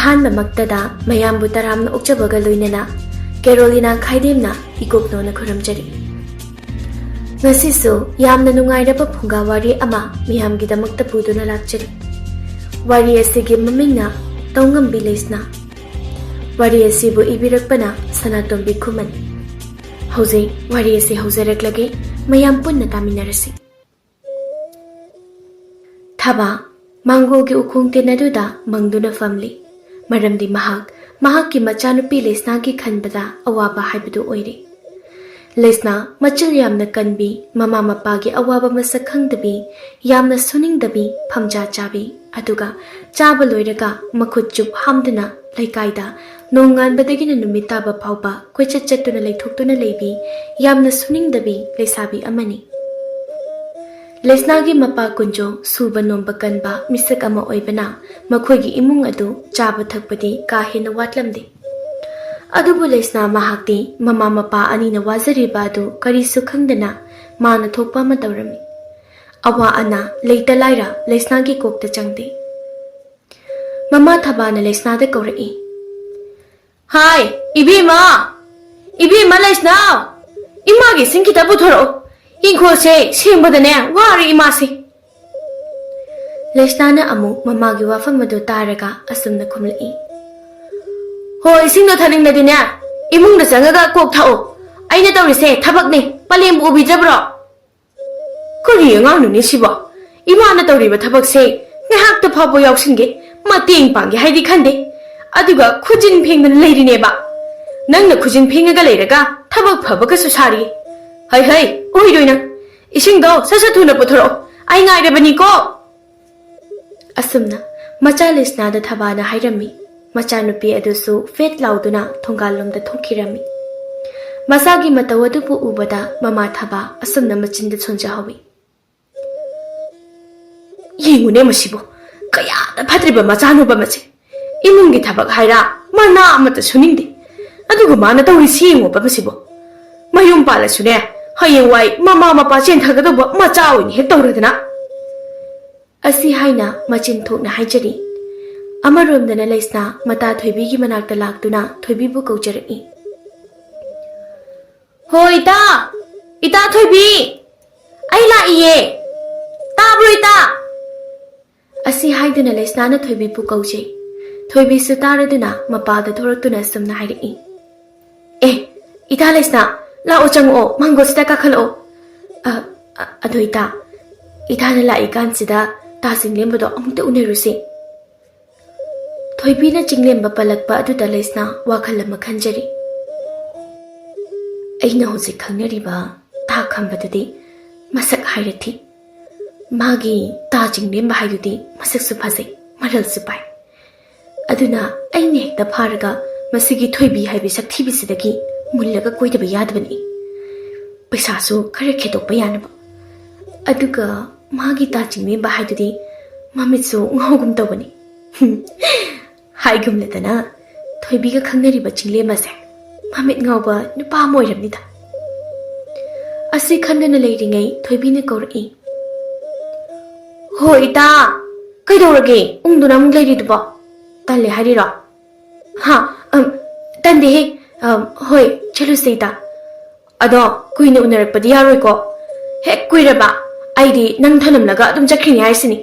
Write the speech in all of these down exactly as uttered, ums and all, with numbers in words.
ꯑꯍꯥꯟꯕꯃꯛꯇꯗ ꯃꯌꯥꯝꯕꯨ ꯇꯔꯥꯝꯅ ꯑꯣꯛꯆꯕꯒ ꯂꯣꯏꯅꯅ ꯀꯦꯔꯣꯂꯤꯅꯥ ꯈꯥꯏꯗꯦꯝꯅ ꯏꯀꯣꯛꯅꯧꯅ ꯈꯨꯔꯨꯝꯖꯔꯤ꯫ ꯉꯁꯤꯁꯨ ꯌꯥꯝꯅ ꯅꯨꯡꯉꯥꯏꯔꯕ ꯐꯨꯡꯒꯥ ꯋꯥꯔꯤ ꯑꯃ ꯃꯤꯌꯥꯝꯒꯤꯗꯃꯛꯇ ꯄꯨꯗꯨꯅ ꯂꯥꯛꯆꯔꯤ꯫ ꯋꯥꯔꯤ ꯑꯁꯤꯒꯤ ꯃꯃꯤꯡꯅ ꯇꯧꯉꯝꯕꯤ ꯂꯩꯁꯅꯥ꯫ ꯋꯥꯔꯤ ꯑꯁꯤꯕꯨ ꯏꯕꯤꯔꯛꯄꯅ ꯁꯅꯥꯇꯣꯝꯕꯤ ꯈꯨꯃꯟ꯫ ꯍꯧꯖꯤꯛ ꯋꯥꯔꯤ ꯑꯁꯤ ꯍꯧꯖꯔꯛꯂꯒꯦ, ꯃꯌꯥꯝ ꯄꯨꯟꯅ ꯇꯥꯃꯤꯟꯅꯔꯁꯤ꯫ ꯊꯕꯥ ꯃꯥꯡꯒꯣꯜꯒꯤ ꯎꯈꯣꯡ ꯇꯤꯟ ꯑꯗꯨꯗ ꯃꯪꯗꯨꯅ ꯐꯝꯂꯤ, ꯃꯔꯝꯗꯤ ꯃꯍꯥꯛ ꯃꯍꯥꯛꯀꯤ ꯃꯆꯥꯅꯨꯄꯤ ꯂꯩꯁꯅꯥꯒꯤ ꯈꯟꯕꯗ ꯑꯋꯥꯕ ꯍꯥꯏꯕꯗꯨ ꯑꯣꯏꯔꯦ꯫ ꯂꯩꯁꯅꯥ ꯃꯆꯤꯜ ꯌꯥꯝꯅ ꯀꯟꯕꯤ, ꯃꯃꯥ ꯃꯄꯥꯒꯤ ꯑꯋꯥꯕ ꯃꯁꯛ ꯈꯪꯗꯕꯤ, ꯌꯥꯝꯅ ꯁꯨꯅꯤꯡꯗꯕꯤ, ꯐꯝꯖꯥ ꯆꯥꯕꯤ, ꯑꯗꯨꯒ ꯆꯥꯕ ꯂꯣꯏꯔꯒ ꯃꯈꯨꯠ ꯆꯨꯞ ꯍꯥꯝꯗꯨꯅ ꯂꯩꯀꯥꯏꯗ ꯅꯣꯡꯉꯥꯟꯕꯗꯒꯤꯅ ꯅꯨꯃꯤꯠ ꯇꯥꯕ ꯐꯥꯎꯕ ꯀꯣꯏꯆꯠ ꯆꯠꯇꯨꯅ ꯂꯩꯊꯣꯛꯇꯨꯅ ꯂꯩꯕꯤ, ꯌꯥꯝꯅ ꯁꯨꯅꯤꯡꯗꯕꯤ ꯂꯩꯁꯥꯕꯤ ꯑꯃꯅꯤ꯫ ꯂꯩꯁꯅꯥꯒꯤ ꯃꯄꯥ ꯀꯨꯟꯖꯣ ꯁꯨꯕ ꯅꯣꯝꯕ ꯀꯟꯕ ꯃꯤꯁꯛ ꯑꯃ ꯑꯣꯏꯕꯅ ꯃꯈꯣꯏꯒꯤ ꯏꯃꯨꯡ ꯑꯗꯨ ꯆꯥꯕ ꯊꯛꯄꯗꯤ ꯀꯥ ꯍꯦꯟꯅ ꯋꯥꯠꯂꯝꯗꯦ꯫ ꯑꯗꯨꯕꯨ ꯂꯩꯁꯅꯥ ꯃꯍꯥꯛꯇꯤ ꯃꯃꯥ ꯃꯄꯥ ꯑꯅꯤꯅ ꯋꯥꯖꯔꯤꯕ ꯑꯗꯨ ꯀꯔꯤꯁꯨ ꯈꯪꯗꯅ ꯃꯥꯅ ꯊꯣꯛꯄ ꯑꯃ ꯇꯧꯔꯝꯃꯤ꯫ ꯑꯋꯥ ꯑꯅꯥ ꯂꯩꯇ ꯂꯥꯏꯔ ꯂꯩꯁꯅꯥꯒꯤ ꯀꯣꯛꯇ ꯆꯪꯗꯦ꯫ ꯃꯃꯥ ꯊꯕꯥꯅ ꯂꯩꯁꯅꯥꯗ ꯀꯧꯔꯛꯏ꯫ "ꯍꯥꯏ, ꯏꯕꯦꯝꯃ! ꯏꯕꯦꯝꯃ ꯂꯩꯁꯅꯥ! ꯏꯃꯥꯒꯤ ꯏꯁꯤꯡ ꯈꯤꯇ ꯄꯨꯊꯣꯔꯛꯑꯣ꯫ ꯏꯪꯈꯣꯜꯁꯦ ꯁꯦꯡꯕꯗꯅꯦ ꯋꯥꯔꯦ ꯏꯃꯥꯁꯦ꯫" ꯂꯩꯁꯅꯥꯅ ꯑꯃꯨꯛ ꯃꯃꯥꯒꯤ ꯋꯥꯐꯝ ꯑꯗꯨ ꯇꯥꯔꯒ ꯑꯁꯨꯝꯅ ꯈꯨꯝꯂꯛꯏ꯫ "ꯍꯣ, ꯏꯁꯤꯡꯗꯣ ꯊꯛꯅꯤꯡꯂꯗꯤꯅꯦ, ꯏꯃꯨꯡꯗ ꯆꯪꯉꯒ ꯀꯣꯛ ꯊꯛꯑꯣ꯫ ꯑꯩꯅ ꯇꯧꯔꯤꯁꯦ ꯊꯕꯛꯅꯦ, ꯄꯂꯦꯝꯕꯨ ꯎꯕꯤꯗ꯭ꯔꯕ꯭ꯔꯣ?" "ꯀꯔꯤ ꯑꯉꯥꯡꯅꯣꯅꯦ ꯁꯤꯕꯣ? ꯏꯃꯥꯅ ꯇꯧꯔꯤꯕ ꯊꯕꯛꯁꯦ ꯉꯥꯏꯍꯥꯛꯇ ꯐꯥꯎꯕ ꯌꯥꯎꯁꯤꯟꯒꯦ, ꯃꯇꯦꯡ ꯄꯥꯡꯒꯦ ꯍꯥꯏꯗꯤ ꯈꯟꯗꯦ, ꯑꯗꯨꯒ ꯈꯨꯖꯤꯟ ꯐꯦꯡꯗꯅ ꯂꯩꯔꯤꯅꯦꯕ꯫ ꯅꯪꯅ ꯈꯨꯖꯤꯟ ꯐꯦꯡꯉꯒ ꯂꯩꯔꯒ ꯊꯕꯛ ꯐꯕꯒꯁꯨ ꯁꯥꯔꯤ꯫ ꯍꯩ ꯍꯩ, ꯑꯣꯏꯔꯣꯏ ꯅꯪ꯫ ꯏꯁꯤꯡꯗꯣ ꯁꯠ ꯁꯠ ꯊꯨꯅ ꯄꯨꯊꯣꯔꯛꯑꯣ, ꯑꯩ ꯉꯥꯏꯔꯕꯅꯤꯀꯣ꯫" ꯑꯁꯨꯝꯅ ꯃꯆꯥ ꯂꯩꯁꯅꯥꯗ ꯊꯕꯥꯅ ꯍꯥꯏꯔꯝꯃꯤ꯫ ꯃꯆꯥꯅꯨꯄꯤ ꯑꯗꯨꯁꯨ ꯐꯦꯠ ꯂꯥꯎꯗꯨꯅ ꯊꯣꯡꯒꯥꯜꯂꯣꯝꯗ ꯊꯣꯛꯈꯤꯔꯝꯃꯤ꯫ ꯃꯆꯥꯒꯤ ꯃꯇꯧ ꯑꯗꯨꯕꯨ ꯎꯕꯗ ꯃꯃꯥ ꯊꯕꯥ ꯑꯁꯨꯝꯅ ꯃꯆꯤꯟꯗ ꯁꯣꯟꯖꯍꯧꯏ꯫ "ꯌꯦꯡꯉꯨꯅꯦ ꯃꯁꯤꯕꯨ, ꯀꯌꯥꯗ ꯐꯠꯇ꯭ꯔꯤꯕ ꯃꯆꯥꯅꯨꯕ ꯃꯁꯦ꯫ ꯏꯃꯨꯡꯒꯤ ꯊꯕꯛ ꯍꯥꯏꯔ ꯃꯅꯥ ꯑꯃꯠꯇ ꯁꯨꯅꯤꯡꯗꯦ꯫ ꯑꯗꯨꯒ ꯃꯥꯅ ꯇꯧꯔꯤꯁꯤ ꯌꯦꯡꯉꯣꯕ ꯃꯁꯤꯕꯨ꯫ ꯃꯌꯨꯝ ꯄꯥꯜꯂꯁꯨꯅꯦ, ꯍꯌꯦꯡꯋꯥꯏ ꯃꯃꯥ ꯃꯄꯥ ꯆꯦꯟꯊꯒꯗꯧꯕ ꯃꯆꯥ ꯑꯣꯏꯅ ꯍꯦꯛ ꯇꯧꯔꯗꯅ꯫" ꯑꯁꯤ ꯍꯥꯏꯅ ꯃꯆꯤꯟ ꯊꯣꯛꯅ ꯍꯥꯏꯖꯔꯤ꯫ ꯑꯃꯔꯣꯝꯗꯅ ꯂꯩꯁꯅꯥ ꯃꯇꯥ ꯊꯣꯏꯕꯤꯒꯤ ꯃꯅꯥꯛꯇ ꯂꯥꯛꯇꯨꯅ ꯊꯣꯏꯕꯤꯕꯨ ꯀꯧꯖꯔꯛꯏ꯫ "ꯍꯣ ꯏꯇꯥ! ꯏꯇꯥ ꯊꯣꯏꯕꯤ! ꯑꯩ ꯂꯥꯛꯏꯌꯦ! ꯇꯥꯕ꯭ꯔꯣ ꯏꯇꯥ?" ꯑꯁꯤ ꯍꯥꯏꯗꯨꯅ ꯂꯩꯁꯅꯥꯅ ꯊꯣꯏꯕꯤꯕꯨ ꯀꯧꯖꯩ꯫ ꯊꯣꯏꯕꯤꯁꯨ ꯇꯥꯔꯗꯨꯅ ꯃꯄꯥꯗ ꯊꯣꯔꯛꯇꯨꯅ ꯑꯁꯨꯝꯅ ꯍꯥꯏꯔꯛꯏ꯫ "ꯑꯦ, ꯏꯇꯥ ꯂꯩꯁꯅꯥ, ꯂꯥꯛꯑꯣ, ꯆꯪꯉꯛꯑꯣ, ꯃꯥꯡꯒꯣꯜꯁꯤꯗ ꯀꯥꯈꯠꯂꯛꯑꯣ꯫ ꯑ, ꯑ, ꯑꯗꯣ ꯏꯇꯥ, ꯏꯇꯥꯅ ꯂꯥꯛꯏꯀꯥꯟꯁꯤꯗ ꯇꯥ ꯆꯤꯡꯂꯦꯝꯕꯗꯣ ꯑꯃꯨꯛꯇ ꯎꯅꯔꯨꯁꯤ꯫" ꯊꯣꯏꯕꯤꯅ ꯆꯤꯡꯂꯦꯝꯕ ꯄꯜꯂꯛꯄ ꯑꯗꯨꯗ ꯂꯩꯁꯅꯥ ꯋꯥꯈꯜ ꯑꯃ ꯈꯟꯖꯔꯤ꯫ ꯑꯩꯅ ꯍꯧꯖꯤꯛ ꯈꯪꯅꯔꯤꯕ ꯇꯥ ꯈꯝꯕꯗꯨꯗꯤ ꯃꯁꯛ ꯍꯥꯏꯔ ꯊꯤ꯫ ꯃꯥꯒꯤ ꯇꯥ ꯆꯤꯡꯂꯦꯝꯕ ꯍꯥꯏꯗꯨꯗꯤ ꯃꯁꯛꯁꯨ ꯐꯖꯩ, ꯃꯔꯜꯁꯨ ꯄꯥꯏ꯫ ꯑꯗꯨꯅ ꯑꯩꯅ ꯍꯦꯛꯇ ꯐꯥꯔꯒ ꯃꯁꯤꯒꯤ ꯊꯣꯏꯕꯤ ꯍꯥꯏꯕꯤ ꯁꯛꯊꯤꯕꯤꯁꯤꯗꯒꯤ ꯃꯨꯜꯂꯒ ꯀꯣꯏꯗꯕ ꯌꯥꯗꯕꯅꯤ꯫ ꯄꯩꯁꯥꯁꯨ ꯈꯔ ꯈꯦꯗꯣꯛꯄ ꯌꯥꯅꯕ꯫ ꯑꯗꯨꯒ ꯃꯥꯒꯤ ꯇꯥ ꯆꯤꯡꯂꯦꯝꯕ ꯍꯥꯏꯗꯨꯗꯤ ꯃꯃꯤꯠꯁꯨ ꯉꯥꯎꯒꯨꯝ ꯇꯧꯕꯅꯤ꯫ ꯍꯥꯏꯒꯨꯝꯂꯗꯅ ꯊꯣꯏꯕꯤꯒ ꯈꯪꯅꯔꯤꯕ ꯆꯤꯡꯂꯦꯝ ꯑꯁꯦ ꯃꯃꯤꯠ ꯉꯥꯎꯕ ꯅꯨꯄꯥ ꯑꯃ ꯑꯣꯏꯔꯝꯅꯤꯗ꯫ ꯑꯁꯤ ꯈꯟꯗꯨꯅ ꯂꯩꯔꯤꯉꯩ ꯊꯣꯏꯕꯤꯅ ꯀꯧꯔꯛꯏ꯫ "ꯍꯣ ꯏꯇꯥ, ꯀꯩꯗꯧꯔꯒꯦ ꯎꯪꯗꯨꯅ ꯑꯃꯨꯛ ꯂꯩꯔꯤꯗꯨꯕꯣ? ꯇꯜꯂꯦ ꯍꯥꯏꯔꯤꯔꯣ?" "ꯍꯥ? ꯑꯝ, ꯇꯟꯗꯦꯍꯦ꯫ ꯑꯝ, ꯍꯣꯏ, ꯆꯠꯂꯨꯁꯦ ꯏꯇꯥ꯫ ꯑꯗꯣ ꯀꯨꯏꯅ ꯎꯅꯔꯛꯄꯗꯤ ꯌꯥꯔꯣꯏꯀꯣ? ꯍꯦꯛ ꯀꯨꯏꯔꯕ ꯑꯩꯗꯤ ꯅꯪ ꯊꯅꯝꯂꯒ ꯑꯗꯨꯝ ꯆꯠꯈ꯭ꯔꯤꯅꯤ ꯍꯥꯏꯁꯤꯅꯤ꯫"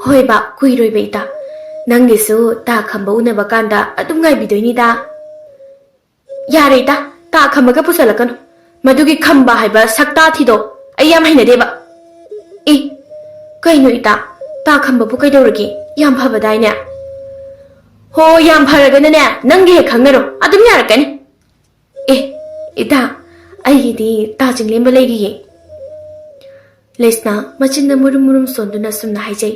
"ꯍꯣꯏꯕ, ꯀꯨꯏꯔꯣꯏꯕ ꯏꯇꯥ꯫ ꯅꯪꯒꯤꯁꯨ ꯇꯥ ꯈꯝꯕ ꯎꯅꯕ ꯀꯥꯟꯗ ꯑꯗꯨꯝ ꯉꯥꯏꯕꯤꯗꯣꯏꯅꯤꯗ꯫" "ꯌꯥꯔꯦ ꯏꯇꯥ, ꯇꯥ ꯈꯝꯕꯒ ꯄꯨꯁꯜꯂꯛꯀꯅꯨ꯫ ꯃꯗꯨꯒꯤ ꯈꯝꯕ ꯍꯥꯏꯕ ꯁꯛꯇꯥ ꯊꯤꯗꯣ ꯑꯩ ꯌꯥꯝ ꯍꯩꯅꯗꯦꯕ꯫" "ꯑꯦ, ꯀꯩꯅꯣ ꯏꯇꯥ, ꯇꯥ ꯈꯝꯕꯕꯨ ꯀꯩꯗꯧꯔꯒꯦ? ꯌꯥꯝ ꯐꯕꯗꯥꯏꯅꯦ?" "ꯍꯣ, ꯌꯥꯝ ꯐꯔꯒꯅꯅꯦ, ꯅꯪꯒꯤ ꯍꯦꯛ ꯈꯪꯅꯔꯣ, ꯑꯗꯨꯝ ꯌꯥꯔꯛꯀꯅꯤ꯫" "ꯑꯦ, ꯏꯇꯥ, ꯑꯩꯒꯤꯗꯤ ꯇꯥ ꯆꯤꯡꯂꯦꯝꯕ ꯂꯩꯔꯤꯌꯦ꯫" ꯂꯩꯁꯅꯥ ꯃꯆꯤꯟꯗ ꯃꯨꯔꯨꯝ ꯃꯨꯔꯨꯝ ꯁꯣꯟꯗꯨꯅ ꯁꯨꯝꯅ ꯍꯥꯏꯖꯩ꯫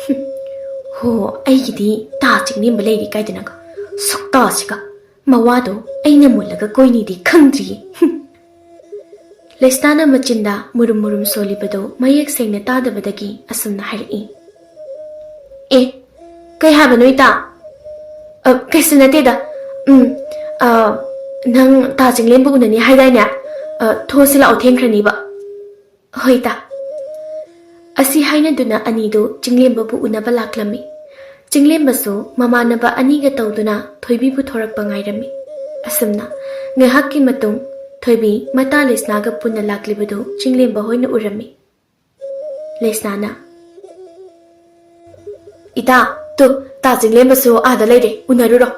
"ꯍꯨꯝ, ꯍꯣ, ꯑꯩꯒꯤꯗꯤ ꯇꯥ ꯆꯤꯡꯂꯦꯝꯕ ꯂꯩꯔꯤ ꯀꯥꯏꯗꯅꯒ, ꯁꯛꯇꯥꯁꯤꯒ꯫ ꯃꯋꯥꯗꯣ ꯑꯩꯅ ꯃꯨꯜꯂꯒ ꯀꯣꯏꯅꯤꯗꯤ ꯈꯪꯗ꯭ꯔꯤꯌꯦ꯫" ꯍꯨꯝ꯫ ꯂꯩꯁꯅꯥꯅ ꯃꯆꯤꯟꯗ ꯃꯨꯔꯨꯝ ꯃꯨꯔꯨꯝ ꯁꯣꯜꯂꯤꯕꯗꯨ ꯃꯌꯦꯛ ꯁꯦꯡꯅ ꯇꯥꯗꯕꯗꯒꯤ ꯑꯁꯨꯝꯅ ꯍꯥꯏꯔꯛꯏ꯫ "ꯑꯦ, ꯀꯩ ꯍꯥꯏꯕꯅꯣ ꯏꯇꯥ?" "ꯑ, ꯀꯩꯁꯨ ꯅꯠꯇꯦꯗ꯫ ꯎꯝ, ꯑ, ꯅꯪ ꯇꯥ ꯆꯤꯡꯂꯦꯝꯕ ꯎꯅꯅꯤ ꯍꯥꯏꯗꯥꯏꯅꯦ? ꯑ, ꯊꯣꯛꯑꯁꯤ ꯂꯥꯛꯑꯣ, ꯊꯦꯡꯈ꯭ꯔꯅꯤꯕ꯫" "ꯍꯣꯏ ꯏꯇꯥ꯫" ꯑꯁꯤ ꯍꯥꯏꯅꯗꯨꯅ ꯑꯅꯤꯗꯨ ꯆꯤꯡꯂꯦꯝꯕꯕꯨ ꯎꯅꯕ ꯂꯥꯛꯂꯝꯃꯤ꯫ ꯆꯤꯡꯂꯦꯝꯕꯁꯨ ꯃꯃꯥꯟꯅꯕ ꯑꯅꯤꯒ ꯇꯧꯗꯨꯅ ꯊꯣꯏꯕꯤꯕꯨ ꯊꯣꯔꯛꯄ ꯉꯥꯏꯔꯝꯃꯤ꯫ ꯑꯁꯨꯝꯅ ꯉꯥꯏꯍꯥꯛꯀꯤ ꯃꯇꯨꯡ ꯊꯣꯏꯕꯤ ꯃꯇꯥ ꯂꯩꯁꯅꯥꯒ ꯄꯨꯟꯅ ꯂꯥꯛꯂꯤꯕꯗꯨ ꯆꯤꯡꯂꯦꯝꯕ ꯍꯣꯏꯅ ꯎꯔꯝꯃꯤ꯫ ꯂꯩꯁꯅꯥꯅ, "ꯏꯇꯥ, ꯇꯨ, ꯇꯥ ꯆꯤꯡꯂꯦꯝꯕꯁꯨ ꯑꯥꯗ ꯂꯩꯔꯦ, ꯎꯅꯔꯨꯔꯣ꯫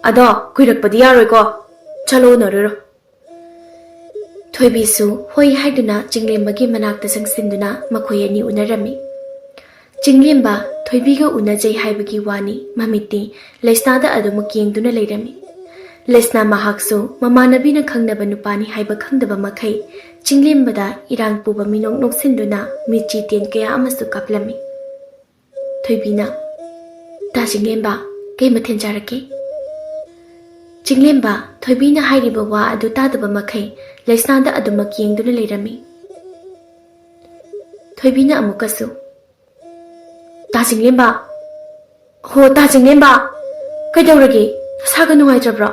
ꯑꯗꯣ ꯀꯨꯏꯔꯛꯄꯗꯤ ꯌꯥꯔꯣꯏꯀꯣ, ꯆꯠꯂꯣ ꯎꯅꯔꯨꯔꯣ꯫" ꯊꯣꯏꯕꯤꯁꯨ ꯍꯣꯏ ꯍꯥꯏꯗꯨꯅ ꯆꯤꯡꯂꯦꯝꯕꯒꯤ ꯃꯅꯥꯛꯇ ꯆꯪꯁꯤꯟꯗꯨꯅ ꯃꯈꯣꯏ ꯑꯅꯤ ꯎꯅꯔꯝꯃꯤ꯫ ꯆꯤꯡꯂꯦꯝꯕ ꯊꯣꯏꯕꯤꯒ ꯎꯅꯖꯩ ꯍꯥꯏꯕꯒꯤ ꯋꯥꯅꯤ, ꯃꯃꯤꯠꯇꯤ ꯂꯩꯁꯅꯥꯗ ꯑꯗꯨꯃꯛ ꯌꯦꯡꯗꯨꯅ ꯂꯩꯔꯝꯃꯤ꯫ ꯂꯩꯁꯅꯥ ꯃꯍꯥꯛꯁꯨ ꯃꯃꯥꯟꯅꯕꯤꯅ ꯈꯪꯅꯕ ꯅꯨꯄꯥꯅꯤ ꯍꯥꯏꯕ ꯈꯪꯗꯕ ꯃꯈꯩ ꯆꯤꯡꯂꯦꯝꯕꯗ ꯏꯔꯥꯡ ꯄꯨꯕ ꯃꯤꯅꯣꯛ ꯅꯣꯛꯁꯤꯟꯗꯨꯅ ꯃꯤꯠꯆꯤ ꯇꯦꯟ ꯀꯌꯥ ꯑꯃꯁꯨ ꯀꯥꯞꯂꯝꯃꯤ꯫ ꯊꯣꯏꯕꯤꯅ, "ꯇꯥ ꯆꯤꯡꯂꯦꯝꯕ, ꯀꯩ ꯃꯊꯦꯜ ꯆꯥꯔꯛꯀꯦ?" ꯆꯤꯡꯂꯦꯝꯕ ꯊꯣꯏꯕꯤꯅ ꯍꯥꯏꯔꯤꯕ ꯋꯥ ꯑꯗꯨ ꯇꯥꯗꯕ ꯃꯈꯩ ꯂꯩꯁꯅꯥꯗ ꯑꯗꯨꯃꯛ ꯌꯦꯡꯗꯨꯅ ꯂꯩꯔꯝꯃꯤ꯫ ꯊꯣꯏꯕꯤꯅ ꯑꯃꯨꯛꯀꯁꯨ, "ꯇꯥ ꯆꯤꯡꯂꯦꯝꯕ, ꯍꯣ ꯇꯥ ꯆꯤꯡꯂꯦꯝꯕ, ꯀꯩꯗꯧꯔꯒꯦ? ꯅꯁꯥꯒ ꯅꯨꯡꯉꯥꯏꯇ꯭ꯔꯕ꯭ꯔꯣ?"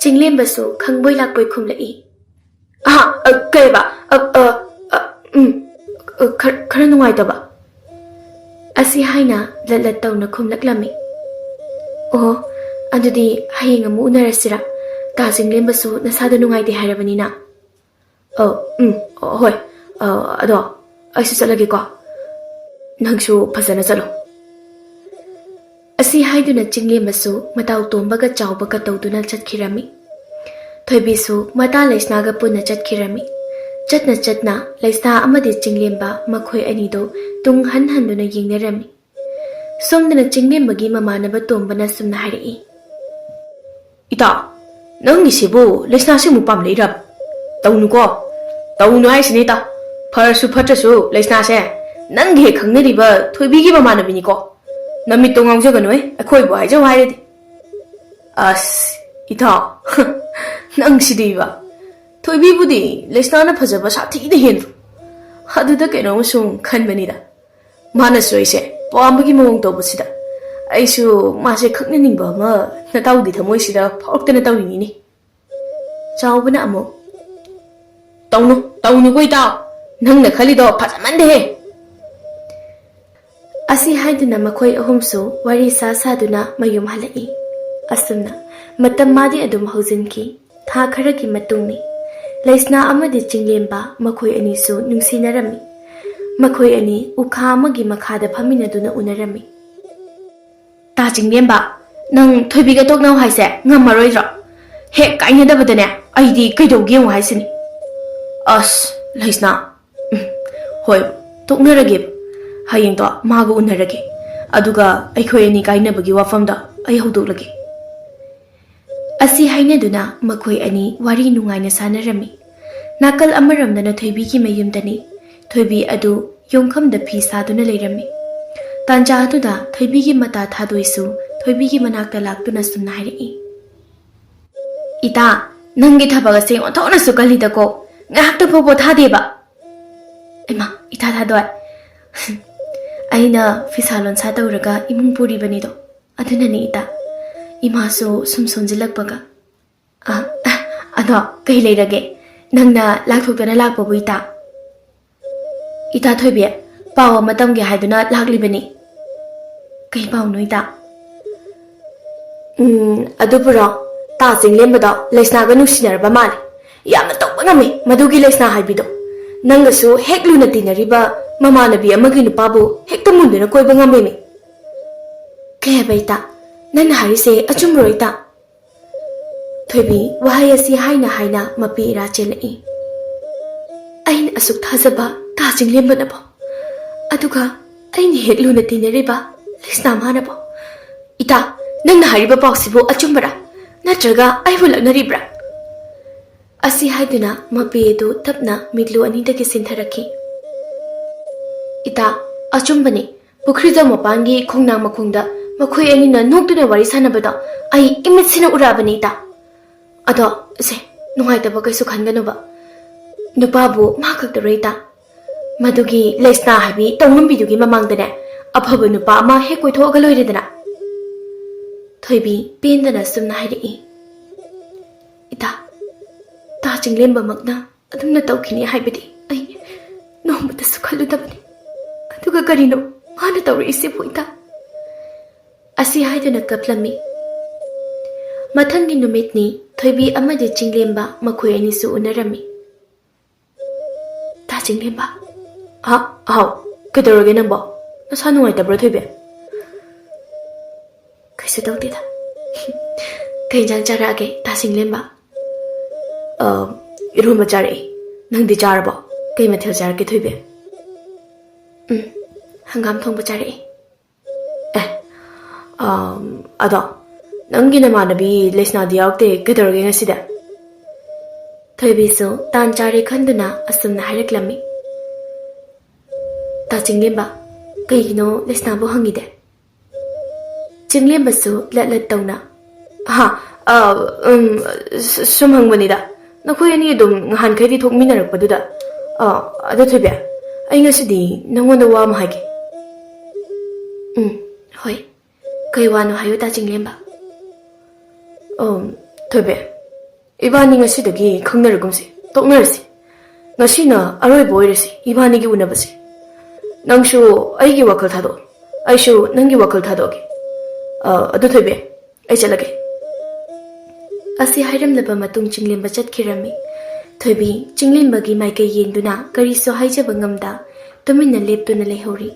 ꯆꯤꯡꯂꯦꯝꯕꯁꯨ ꯈꯪꯕꯣꯏ ꯂꯥꯛꯄꯣꯏ ꯈꯨꯝꯂꯛꯏ꯫ "ꯑꯍꯥ, ꯑ, ꯀꯩꯕ? ꯑ, ꯑ, ꯑ, ꯎꯝ, ꯑ, ꯈꯔ, ꯈꯔ ꯅꯨꯡꯉꯥꯏꯇꯕ꯫" ꯑꯁꯤ ꯍꯥꯏꯅ ꯂꯠ ꯂꯠ ꯇꯧꯅ ꯈꯨꯝꯂꯛꯂꯝꯃꯤ꯫ "ꯑꯣ, ꯑꯗꯨꯗꯤ ꯍꯌꯦꯡ ꯑꯃꯨꯛ ꯎꯅꯔꯁꯤꯔꯥ? ꯇꯥ ꯆꯤꯡꯂꯦꯝꯕꯁꯨ ꯅꯁꯥꯗꯣ ꯅꯨꯡꯉꯥꯏꯇꯦ ꯍꯥꯏꯔꯕꯅꯤꯅ꯫" "ꯑ, ꯎꯝ, ꯑ, ꯍꯣꯏ꯫ ꯑ, ꯑꯗꯣ ꯑꯩꯁꯨ ꯆꯠꯂꯒꯦꯀꯣ꯫ ꯅꯪꯁꯨ ꯐꯖꯅ ꯆꯠꯂꯣ꯫" ꯑꯁꯤ ꯍꯥꯏꯗꯨꯅ ꯆꯤꯡꯂꯦꯝꯕꯁꯨ ꯃꯇꯥꯎ ꯇꯣꯝꯕꯒ ꯆꯥꯎꯕꯒ ꯇꯧꯗꯨꯅ ꯆꯠꯈꯤꯔꯝꯃꯤ꯫ ꯊꯣꯏꯕꯤꯁꯨ ꯃꯇꯥ ꯂꯩꯁꯅꯥꯒ ꯄꯨꯟꯅ ꯆꯠꯈꯤꯔꯝꯃꯤ꯫ ꯆꯠꯅ ꯆꯠꯅ ꯂꯩꯁꯅꯥ ꯑꯃꯗꯤ ꯆꯤꯡꯂꯦꯝꯕ ꯃꯈꯣꯏ ꯑꯅꯤꯗꯨ ꯇꯨꯡ ꯍꯟ ꯍꯟꯗꯨꯅ ꯌꯦꯡꯅꯔꯝꯃꯤ꯫ ꯁꯣꯝꯗꯅ ꯆꯤꯡꯂꯦꯝꯕꯒꯤ ꯃꯃꯥꯟꯅꯕ ꯇꯣꯝꯕꯅ ꯁꯨꯝꯅ ꯍꯥꯏꯔꯛꯏ꯫ "ꯏꯇꯥ, ꯅꯪꯒꯤꯁꯤꯕꯨ ꯂꯩꯁꯅꯥꯁꯤ ꯑꯃꯨꯛ ꯄꯥꯝꯂꯛꯏꯔꯕ? ꯇꯧꯅꯨꯀꯣ, ꯇꯧꯅꯨ ꯍꯥꯏꯁꯤꯅꯤ ꯏꯇꯥ꯫ ꯐꯔꯁꯨ ꯐꯠꯇ꯭ꯔꯁꯨ ꯂꯩꯁꯅꯥꯁꯦ ꯅꯪꯒꯤ ꯍꯦꯛ ꯈꯪꯅꯔꯤꯕ ꯊꯣꯏꯕꯤꯒꯤ ꯃꯃꯥꯟꯅꯕꯤꯅꯤꯀꯣ꯫ ꯅꯃꯤꯠꯇꯣ ꯉꯥꯎꯖꯒꯅꯨꯍꯦ, ꯑꯩꯈꯣꯏꯕꯨ ꯍꯥꯏꯖꯧ ꯍꯥꯏꯔꯗꯤ꯫" "ꯑꯁ, ꯏꯇꯥꯎ, ꯅꯪꯁꯤꯗꯤꯕ꯫ ꯊꯣꯏꯕꯤꯕꯨꯗꯤ ꯂꯩꯁꯅꯥꯅ ꯐꯖꯕ ꯁꯥꯊꯤꯅ ꯍꯦꯟꯕ꯫ ꯑꯗꯨꯗ ꯀꯩꯅꯣꯝꯃ ꯁꯨꯝ ꯈꯟꯕꯅꯤꯗ꯫ ꯃꯥꯅꯁꯨ ꯑꯩꯁꯦ ꯄꯥꯝꯕꯒꯤ ꯃꯑꯣꯡ ꯇꯧꯕꯁꯤꯗ ꯑꯩꯁꯨ ꯃꯥꯁꯦ ꯈꯪꯅꯅꯤꯡꯕ ꯑꯃ ꯅꯇꯥꯎꯒꯤ ꯊꯃꯣꯏꯁꯤꯗ ꯐꯥꯎꯔꯛꯇꯅ ꯇꯧꯔꯤꯅꯤꯅꯦ꯫" ꯆꯥꯎꯕꯅ ꯑꯃꯨꯛ, "ꯇꯧꯅꯨ, ꯇꯧꯅꯨꯀꯣ ꯏꯇꯥꯎ꯫ "ꯅꯪꯅ ꯈꯜꯂꯤꯗꯣ ꯐꯖꯃꯟꯗꯦꯍꯦ!" ꯑꯁꯤ ꯍꯥꯏꯗꯨꯅ ꯃꯈꯣꯏ ꯑꯍꯨꯝꯁꯨ ꯋꯥꯔꯤ ꯁꯥ ꯁꯥꯗꯨꯅ ꯃꯌꯨꯝ ꯍꯜꯂꯛꯏ꯫ ꯑꯁꯨꯝꯅ ꯃꯇꯝ ꯃꯥꯗꯤ ꯑꯗꯨꯝ ꯍꯧꯖꯤꯟꯈꯤ꯫ ꯊꯥ ꯈꯔꯒꯤ ꯃꯇꯨꯡꯅꯤ꯫ ꯂꯩꯁꯅꯥ ꯑꯃꯗꯤ ꯆꯤꯡꯂꯦꯝꯕ ꯃꯈꯣꯏ ꯑꯅꯤꯁꯨ ꯅꯨꯡꯁꯤꯅꯔꯝꯃꯤ꯫ ꯃꯈꯣꯏ ꯑꯅꯤ ꯎꯈꯥ ꯑꯃꯒꯤ ꯃꯈꯥꯗ ꯐꯝꯃꯤꯟꯅꯗꯨꯅ ꯎꯅꯔꯝꯃꯤ꯫ "ꯇꯥ ꯆꯤꯡꯂꯦꯝꯕ, ꯅꯪ ꯊꯣꯏꯕꯤꯒ ꯇꯣꯛꯅꯧ ꯍꯥꯏꯁꯦ ꯉꯝꯃꯔꯣꯏꯗ꯭ꯔꯣ? ꯍꯦꯛ ꯀꯥꯏꯅꯗꯕꯗꯅꯦ ꯑꯩꯗꯤ ꯀꯩꯗꯧꯒꯦ ꯌꯦꯡꯉꯨ ꯍꯥꯏꯁꯤꯅꯤ꯫" "ꯑꯁ, ꯂꯩꯁꯅꯥ, ꯎꯝ, ꯍꯣꯏ, ꯇꯣꯛꯅꯔꯒꯦꯕ꯫ ꯍꯌꯦꯡꯗꯣ ꯃꯥꯒ ꯎꯅꯔꯒꯦ꯫ ꯑꯗꯨꯒ ꯑꯩꯈꯣꯏ ꯑꯅꯤ ꯀꯥꯏꯅꯕꯒꯤ ꯋꯥꯐꯝꯗꯣ ꯑꯩ ꯍꯧꯗꯣꯛꯂꯒꯦ꯫" ꯑꯁꯤ ꯍꯥꯏꯅꯗꯨꯅ ꯃꯈꯣꯏ ꯑꯅꯤ ꯋꯥꯔꯤ ꯅꯨꯡꯉꯥꯏꯅ ꯁꯥꯟꯅꯔꯝꯃꯤ꯫ ꯅꯥꯀꯜ ꯑꯃꯔꯣꯝꯗꯅ ꯊꯣꯏꯕꯤꯒꯤ ꯃꯌꯨꯝꯗꯅꯤ꯫ ꯊꯣꯏꯕꯤ ꯑꯗꯨ ꯌꯣꯡꯐꯝꯗ ꯐꯤ ꯁꯥꯗꯨꯅ ꯂꯩꯔꯝꯃꯤ꯫ ꯇꯥꯟꯖꯥ ꯑꯗꯨꯗ ꯊꯣꯏꯕꯤꯒꯤ ꯃꯇꯥ ꯊꯥꯗꯣꯏꯁꯨ ꯊꯣꯏꯕꯤꯒꯤ ꯃꯅꯥꯛꯇ ꯂꯥꯛꯇꯨꯅ ꯁꯨꯝꯅ ꯍꯥꯏꯔꯛꯏ꯫ "ꯏꯇꯥ, ꯅꯪꯒꯤ ꯊꯕꯛ ꯑꯁꯦ ꯑꯣꯟꯊꯣꯛꯅꯁꯨ ꯀꯜꯂꯤꯗꯀꯣ, ꯉꯥꯏꯍꯥꯛꯇ ꯐꯥꯎ ꯄꯣꯊꯥꯗꯦꯕ꯫" "ꯏꯃꯥ, ꯏꯇꯥ ꯊꯥꯗꯣꯏ, ꯑꯩꯅ ꯐꯤꯁꯥ ꯂꯣꯟꯁꯥ ꯇꯧꯔꯒ ꯏꯃꯨꯡ ꯄꯨꯔꯤꯕꯅꯤꯗꯣ, ꯑꯗꯨꯅꯅꯤ ꯏꯇꯥ꯫ ꯏꯃꯥꯁꯨ ꯁꯨꯝ ꯁꯣꯟꯖꯤꯜꯂꯛꯄꯒ꯫" "ꯑ, ꯑꯗꯣ ꯀꯩ ꯂꯩꯔꯒꯦ? ꯅꯪꯅ ꯂꯥꯛꯊꯣꯛꯇꯅ ꯂꯥꯛꯄꯕꯨ ꯏꯇꯥ?" "ꯏꯇꯥ ꯊꯣꯏꯕꯤ, ꯄꯥꯎ ꯑꯃ ꯇꯝꯒꯦ ꯍꯥꯏꯗꯨꯅ ꯂꯥꯛꯂꯤꯕꯅꯤ꯫" "ꯀꯩ ꯄꯥꯎꯅꯣ ꯏꯇꯥ?" "ꯎꯝ, ꯑꯗꯨꯕꯨꯔꯣ, ꯇꯥ ꯆꯤꯡꯂꯦꯝꯕꯗꯣ ꯂꯩꯁꯅꯥꯒ ꯅꯨꯡꯁꯤꯅꯔꯕ ꯃꯥꯜꯂꯦ꯫ ꯌꯥꯝꯅ ꯇꯧꯕ ꯉꯝꯃꯤ ꯃꯗꯨꯒꯤ ꯂꯩꯁꯅꯥ ꯍꯥꯏꯕꯤꯗꯣ꯫ ꯅꯪꯒꯁꯨ ꯍꯦꯛ ꯂꯨꯅ ꯇꯤꯟꯅꯔꯤꯕ ꯃꯃꯥꯟꯅꯕꯤ ꯑꯃꯒꯤ ꯅꯨꯄꯥꯕꯨ ꯍꯦꯛꯇ ꯃꯨꯟꯗꯨꯅ ꯀꯣꯏꯕ ꯉꯝꯃꯤꯃꯤ꯫" "ꯀꯩ ꯍꯥꯏꯕ ꯏꯇꯥ? ꯅꯪꯅ ꯍꯥꯏꯔꯤꯁꯦ ꯑꯆꯨꯝꯕꯔꯣ ꯏꯇꯥ?" ꯊꯣꯏꯕꯤ ꯋꯥꯍꯩ ꯑꯁꯤ ꯍꯥꯏꯅ ꯍꯥꯏꯅ ꯃꯄꯤ ꯏꯔꯥ ꯆꯦꯜꯂꯛꯏ꯫ "ꯑꯩꯅ ꯑꯁꯨꯛ ꯊꯥꯖꯕ ꯇꯥ ꯆꯤꯡꯂꯦꯝꯕꯅꯕꯣ, ꯑꯗꯨꯒ ꯑꯩꯅ ꯍꯦꯛ ꯂꯨꯅ ꯇꯤꯟꯅꯔꯤꯕ ꯂꯩꯁꯅꯥ ꯃꯥꯅꯕꯣ꯫ ꯏꯇꯥ, ꯅꯪꯅ ꯍꯥꯏꯔꯤꯕ ꯄꯥꯎꯁꯤꯕꯨ ꯑꯆꯨꯝꯕꯔꯥ? ꯅꯠꯇ꯭ꯔꯒ ꯑꯩꯕꯨ ꯂꯛꯅꯔꯤꯕ꯭ꯔꯥ?" ꯑꯁꯤ ꯍꯥꯏꯗꯨꯅ ꯃꯄꯤ ꯑꯗꯨ ꯇꯞꯅ ꯃꯤꯠꯂꯨ ꯑꯅꯤꯗꯒꯤ ꯆꯤꯟꯊꯔꯛꯈꯤ꯫ "ꯏꯇꯥ, ꯑꯆꯨꯝꯕꯅꯤ꯫ ꯄꯨꯈ꯭ꯔꯤꯖꯧ ꯃꯄꯥꯟꯒꯤ ꯈꯣꯡꯅꯥꯡ ꯃꯈꯣꯡꯗ ꯃꯈꯣꯏ ꯑꯅꯤꯅ ꯅꯣꯛꯇꯨꯅ ꯋꯥꯔꯤ ꯁꯥꯟꯅꯕꯗꯣ ꯑꯩ ꯏꯃꯤꯠꯁꯤꯅ ꯎꯔꯛꯑꯕꯅꯤ, ꯏꯇꯥ꯫ ꯑꯗꯣ, ꯁꯦ, ꯅꯨꯡꯉꯥꯏꯇꯕ ꯀꯩꯁꯨ ꯈꯟꯒꯅꯨꯕ꯫ ꯅꯨꯄꯥꯕꯨ ꯃꯥ ꯈꯛꯇꯔꯣ, ꯏꯇꯥ? ꯃꯗꯨꯒꯤ ꯂꯩꯁꯅꯥ ꯍꯥꯏꯕꯤ ꯇꯧꯉꯝꯕꯤꯗꯨꯒꯤ ꯃꯃꯥꯡꯗꯅꯦ, ꯑꯐꯕ ꯅꯨꯄꯥ ꯑꯃ ꯍꯦꯛ ꯀꯣꯏꯊꯣꯛꯑꯒ ꯂꯣꯏꯔꯦꯗꯅ꯫" ꯊꯣꯏꯕꯤ ꯄꯦꯟꯗꯅ ꯁꯨꯝꯅ ꯍꯥꯏꯔꯛꯏ꯫ "ꯏꯇꯥ, ꯇꯥ ꯆꯤꯡꯂꯦꯝꯕꯃꯛꯅ ꯑꯗꯨꯝꯅ ꯇꯧꯈꯤꯅꯤ ꯍꯥꯏꯕꯗꯤ ꯑꯩ, ꯅꯣꯡꯃꯇꯁꯨ ꯈꯜꯂꯨꯗꯕꯅꯤ꯫ ꯑꯗꯨꯒ ꯀꯔꯤꯅꯣ ꯃꯥꯅ ꯇꯧꯔꯛꯏꯁꯤꯕꯨ, ꯏꯇꯥ? ꯑꯁꯤ ꯍꯥꯏꯗꯨꯅ ꯀꯞꯂꯝꯃꯤ꯫ ꯃꯊꯪꯒꯤ ꯅꯨꯃꯤꯠꯅꯤ꯫ ꯊꯣꯏꯕꯤ ꯑꯃꯗꯤ ꯆꯤꯡꯂꯦꯝꯕ ꯃꯈꯣꯏ ꯑꯅꯤꯁꯨ ꯎꯅꯔꯝꯃꯤ꯫ "ꯇꯥ ꯆꯤꯡꯂꯦꯝꯕ?" "ꯍꯥ? ꯍꯥꯎ꯫ ꯀꯩꯗꯧꯔꯒꯦ ꯅꯪꯕꯣ? ꯅꯁꯥ ꯅꯨꯡꯉꯥꯏꯇꯕ꯭ꯔꯣ, ꯊꯣꯏꯕꯤ?" "ꯀꯩꯁꯨ ꯇꯧꯗꯦꯗ꯫" "ꯀꯩ ꯏꯟꯖꯥꯡ ꯆꯥꯔꯛꯑꯒꯦ, ꯇꯥ ꯆꯤꯡꯂꯦꯝꯕ?" "ꯑ, ꯏꯔꯣꯝꯕ ꯆꯥꯔꯛꯑꯦ꯫ ꯅꯪꯗꯤ ꯆꯥꯔꯕꯣ? ꯀꯩ ꯃꯊꯦꯜ ꯆꯥꯔꯛꯀꯦ, ꯊꯣꯏꯕꯤ?" "ꯎꯝ, ꯍꯪꯒꯥꯝ ꯊꯣꯡꯕ ꯆꯥꯔꯛꯑꯦ꯫" "ꯑꯦ, ꯑꯝ, ꯑꯗꯣ, ꯅꯪꯒꯤ ꯅꯃꯥꯟꯅꯕꯤ ꯂꯩꯁꯅꯥꯗꯤ ꯌꯥꯎꯔꯛꯇꯦ, ꯀꯩꯗꯧꯔꯒꯦ ꯉꯁꯤꯗꯤ?" ꯊꯣꯏꯕꯤꯁꯨ ꯇꯥꯟ ꯆꯥꯔꯦ ꯈꯟꯗꯨꯅ ꯑꯁꯨꯝꯅ ꯍꯥꯏꯔꯛꯂꯝꯃꯤ꯫ "ꯇꯥ ꯆꯤꯡꯂꯦꯝꯕ, ꯀꯩꯒꯤꯅꯣ ꯂꯩꯁꯅꯥꯕꯨ ꯍꯪꯉꯤꯗꯦ?" ꯆꯤꯡꯂꯦꯝꯕꯁꯨ ꯂꯠ ꯂꯠ ꯇꯧꯅ, "ꯍꯥ, ꯑ, ꯎꯝ, ꯁ-, ꯁꯨꯝ ꯍꯪꯕꯅꯤꯗ꯫ ꯅꯈꯣꯏ ꯑꯅꯤ ꯑꯗꯨꯝ ꯉꯍꯥꯟꯈꯩꯗꯤ ꯊꯣꯛꯃꯤꯟꯅꯔꯛꯄꯗꯨꯗ꯫ ꯑ, ꯑꯗꯣ ꯊꯣꯏꯕꯤ, ꯑꯩ ꯉꯁꯤꯗꯤ ꯅꯉꯣꯟꯗ ꯋꯥ ꯑꯃ ꯍꯥꯏꯒꯦ꯫" "ꯎꯝ, ꯍꯣꯏ꯫ ꯀꯩ ꯋꯥꯅꯣ ꯍꯥꯏꯌꯨ, ꯇꯥ ꯆꯤꯡꯂꯦꯝꯕ?" "ꯑꯝ, ꯊꯣꯏꯕꯤ, ꯏꯕꯥꯅꯤ ꯉꯁꯤꯗꯒꯤ ꯈꯪꯅꯔꯒꯨꯝꯁꯤ, ꯇꯣꯛꯅꯔꯁꯤ꯫ ꯉꯁꯤꯅ ꯑꯔꯣꯏꯕ ꯑꯣꯏꯔꯁꯤ ꯏꯕꯥꯅꯤꯒꯤ ꯎꯅꯕꯁꯤ꯫ ꯅꯪꯁꯨ ꯑꯩꯒꯤ ꯋꯥꯈꯜ ꯊꯥꯗꯣꯛꯑꯣ, ꯑꯩꯁꯨ ꯅꯪꯒꯤ ꯋꯥꯈꯜ ꯊꯥꯗꯣꯛꯑꯒꯦ꯫ ꯑ, ꯑꯗꯨ ꯊꯣꯏꯕꯤ, ꯑꯩ ꯆꯠꯂꯒꯦ꯫" ꯑꯁꯤ ꯍꯥꯏꯔꯝꯂꯕ ꯃꯇꯨꯡ ꯆꯤꯡꯂꯦꯝꯕ ꯆꯠꯈꯤꯔꯝꯃꯤ꯫ ꯊꯣꯏꯕꯤ ꯆꯤꯡꯂꯦꯝꯕꯒꯤ ꯃꯥꯏꯀꯩ ꯌꯦꯡꯗꯨꯅ ꯀꯔꯤꯁꯨ ꯍꯥꯏꯖꯕ ꯉꯝꯗ ꯇꯨꯃꯤꯟꯅ ꯂꯦꯞꯇꯨꯅ ꯂꯩꯍꯧꯔꯤ꯫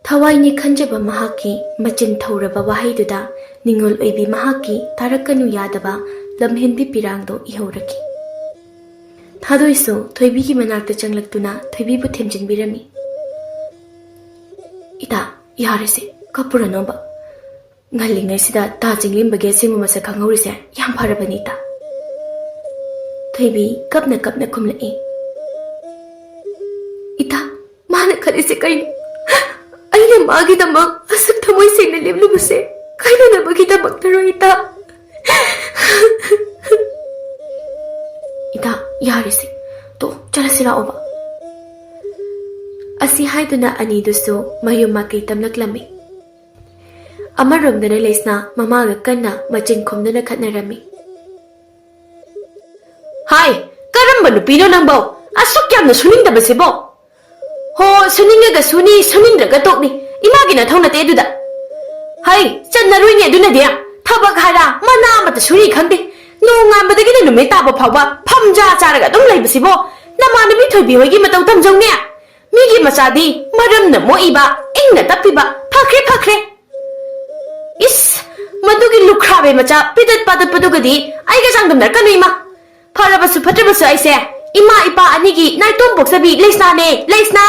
ꯊꯋꯥꯏꯅꯤ ꯈꯟꯖꯕ ꯃꯍꯥꯛꯀꯤ ꯃꯆꯤꯟ ꯊꯧꯔꯕ ꯋꯥꯍꯩꯗꯨꯗ ꯅꯤꯡꯉꯣꯜ ꯑꯣꯏꯕꯤ ꯃꯍꯥꯛꯀꯤ ꯇꯥꯔꯛꯀꯅꯨ ꯌꯥꯗꯕ ꯂꯝꯍꯦꯟꯕꯤ ꯄꯤꯔꯥꯡꯗꯣ ꯏꯍꯧꯔꯛꯈꯤ꯫ ꯊꯥꯗꯣꯏꯁꯨ ꯊꯣꯏꯕꯤꯒꯤ ꯃꯅꯥꯛꯇ ꯆꯪꯂꯛꯇꯨꯅ ꯊꯣꯏꯕꯤꯕꯨ ꯊꯦꯝꯖꯤꯟꯕꯤꯔꯝꯃꯤ꯫ "ꯏꯇꯥ, ꯌꯥꯔꯦꯁꯦ, ꯀꯞꯄꯨꯔꯅꯣꯕ꯫ ꯉꯜꯂꯤꯉꯩꯁꯤꯗ ꯇꯥ ꯆꯤꯡꯂꯦꯝꯕꯒꯤ ꯑꯁꯦꯡꯕ ꯃꯁꯛ ꯈꯪꯍꯧꯔꯤꯁꯦ ꯌꯥꯝ ꯐꯔꯕꯅꯤ, ꯏꯇꯥ꯫" ꯊꯣꯏꯕꯤ ꯀꯞꯅ ꯀꯞꯅ ꯈꯨꯝꯂꯛꯏ꯫ "ꯏꯇꯥ, ꯃꯥꯅ ꯈꯜꯂꯤꯁꯦ ꯀꯩꯅꯣ? ꯑꯩꯅ ꯃꯥꯒꯤꯗꯃꯛ ꯑꯁꯨꯛ ꯊꯃꯣꯏ ꯁꯦꯡꯅ ꯂꯦꯞꯂꯨꯕꯁꯦ ꯀꯥꯏꯅꯅꯕꯒꯤꯗꯃꯛꯇꯔꯣ, ꯏꯇꯥ?" "ꯏꯇꯥ, ꯌꯥꯔꯦꯁꯦ꯫ ꯇꯣ, ꯆꯠꯂꯁꯤ ꯂꯥꯛꯑꯣꯕ꯫" ꯑꯁꯤ ꯍꯥꯏꯗꯨꯅ ꯑꯅꯤꯗꯨꯁꯨ ꯃꯌꯨꯝ ꯃꯥꯏꯀꯩ ꯇꯝꯂꯛꯂꯝꯃꯤ꯫ ꯑꯃꯔꯣꯝꯗꯅ ꯂꯩꯁꯅꯥ ꯃꯃꯥꯒ ꯀꯟꯅ ꯃꯆꯤꯟ ꯈꯨꯝꯗꯨꯅ ꯈꯠꯅꯔꯝꯃꯤ꯫ "ꯍꯥꯏ, ꯀꯔꯝꯕ ꯅꯨꯄꯤꯅꯣ ꯅꯪꯕꯣ? ꯑꯁꯨꯛ ꯌꯥꯝꯅ ꯁꯨꯅꯤꯡꯗꯕꯁꯤꯕꯣ? ꯍꯣ, ꯁꯨꯅꯤꯡꯉꯒ ꯁꯨꯅꯤ, ꯁꯨꯅꯤꯡꯗ꯭ꯔꯒ ꯇꯣꯛꯅꯤ꯫ ꯏꯃꯥꯒꯤ ꯅꯊꯧ ꯅꯠꯇꯦ ꯑꯗꯨꯗ꯫ ꯍꯩ, ꯆꯠꯅꯔꯣꯏꯅꯦ ꯑꯗꯨꯅꯗꯤ꯫ ꯊꯕꯛ ꯍꯥꯏꯔ ꯃꯅꯥ ꯑꯃꯠꯇ ꯁꯨꯔꯤ ꯈꯪꯗꯦ꯫ ꯅꯣꯡꯉꯥꯟꯕꯗꯒꯤꯅ ꯅꯨꯃꯤꯠ ꯇꯥꯕ ꯐꯥꯎꯕ ꯐꯝꯖꯥ ꯆꯥꯔꯒ ꯑꯗꯨꯝ ꯂꯩꯕꯁꯤꯕꯣ꯫ ꯅꯃꯥꯟꯅꯕꯤ ꯊꯣꯏꯕꯤ ꯍꯣꯏꯒꯤ ꯃꯇꯧ ꯇꯝꯖꯧꯅꯦ꯫ ꯃꯤꯒꯤ ꯃꯆꯥꯗꯤ ꯃꯔꯝꯅ ꯃꯣꯛꯏꯕ, ꯏꯪꯅ ꯇꯞꯄꯤꯕ꯫ ꯐꯈ꯭ꯔꯦ, ꯐꯈ꯭ꯔꯦ꯫ ꯏꯁ, ꯃꯗꯨꯒꯤ ꯂꯨꯈ꯭ꯔꯥꯕꯤ ꯃꯆꯥ ꯄꯤꯗꯠ ꯄꯥꯗꯠꯄꯗꯨꯒꯗꯤ ꯑꯩꯒ ꯆꯥꯡꯗꯝꯅꯔꯛꯀꯅꯨ ꯏꯃꯥ꯫ ꯐꯔꯕꯁꯨ ꯐꯠꯇ꯭ꯔꯕꯁꯨ ꯑꯩꯁꯦ ꯏꯃꯥ ꯏꯄꯥ ꯑꯅꯤꯒꯤ ꯅꯥꯏꯇꯣꯝ ꯄꯣꯛꯆꯕꯤ ꯂꯩꯁꯅꯥꯅꯦ, ꯂꯩꯁꯅꯥ꯫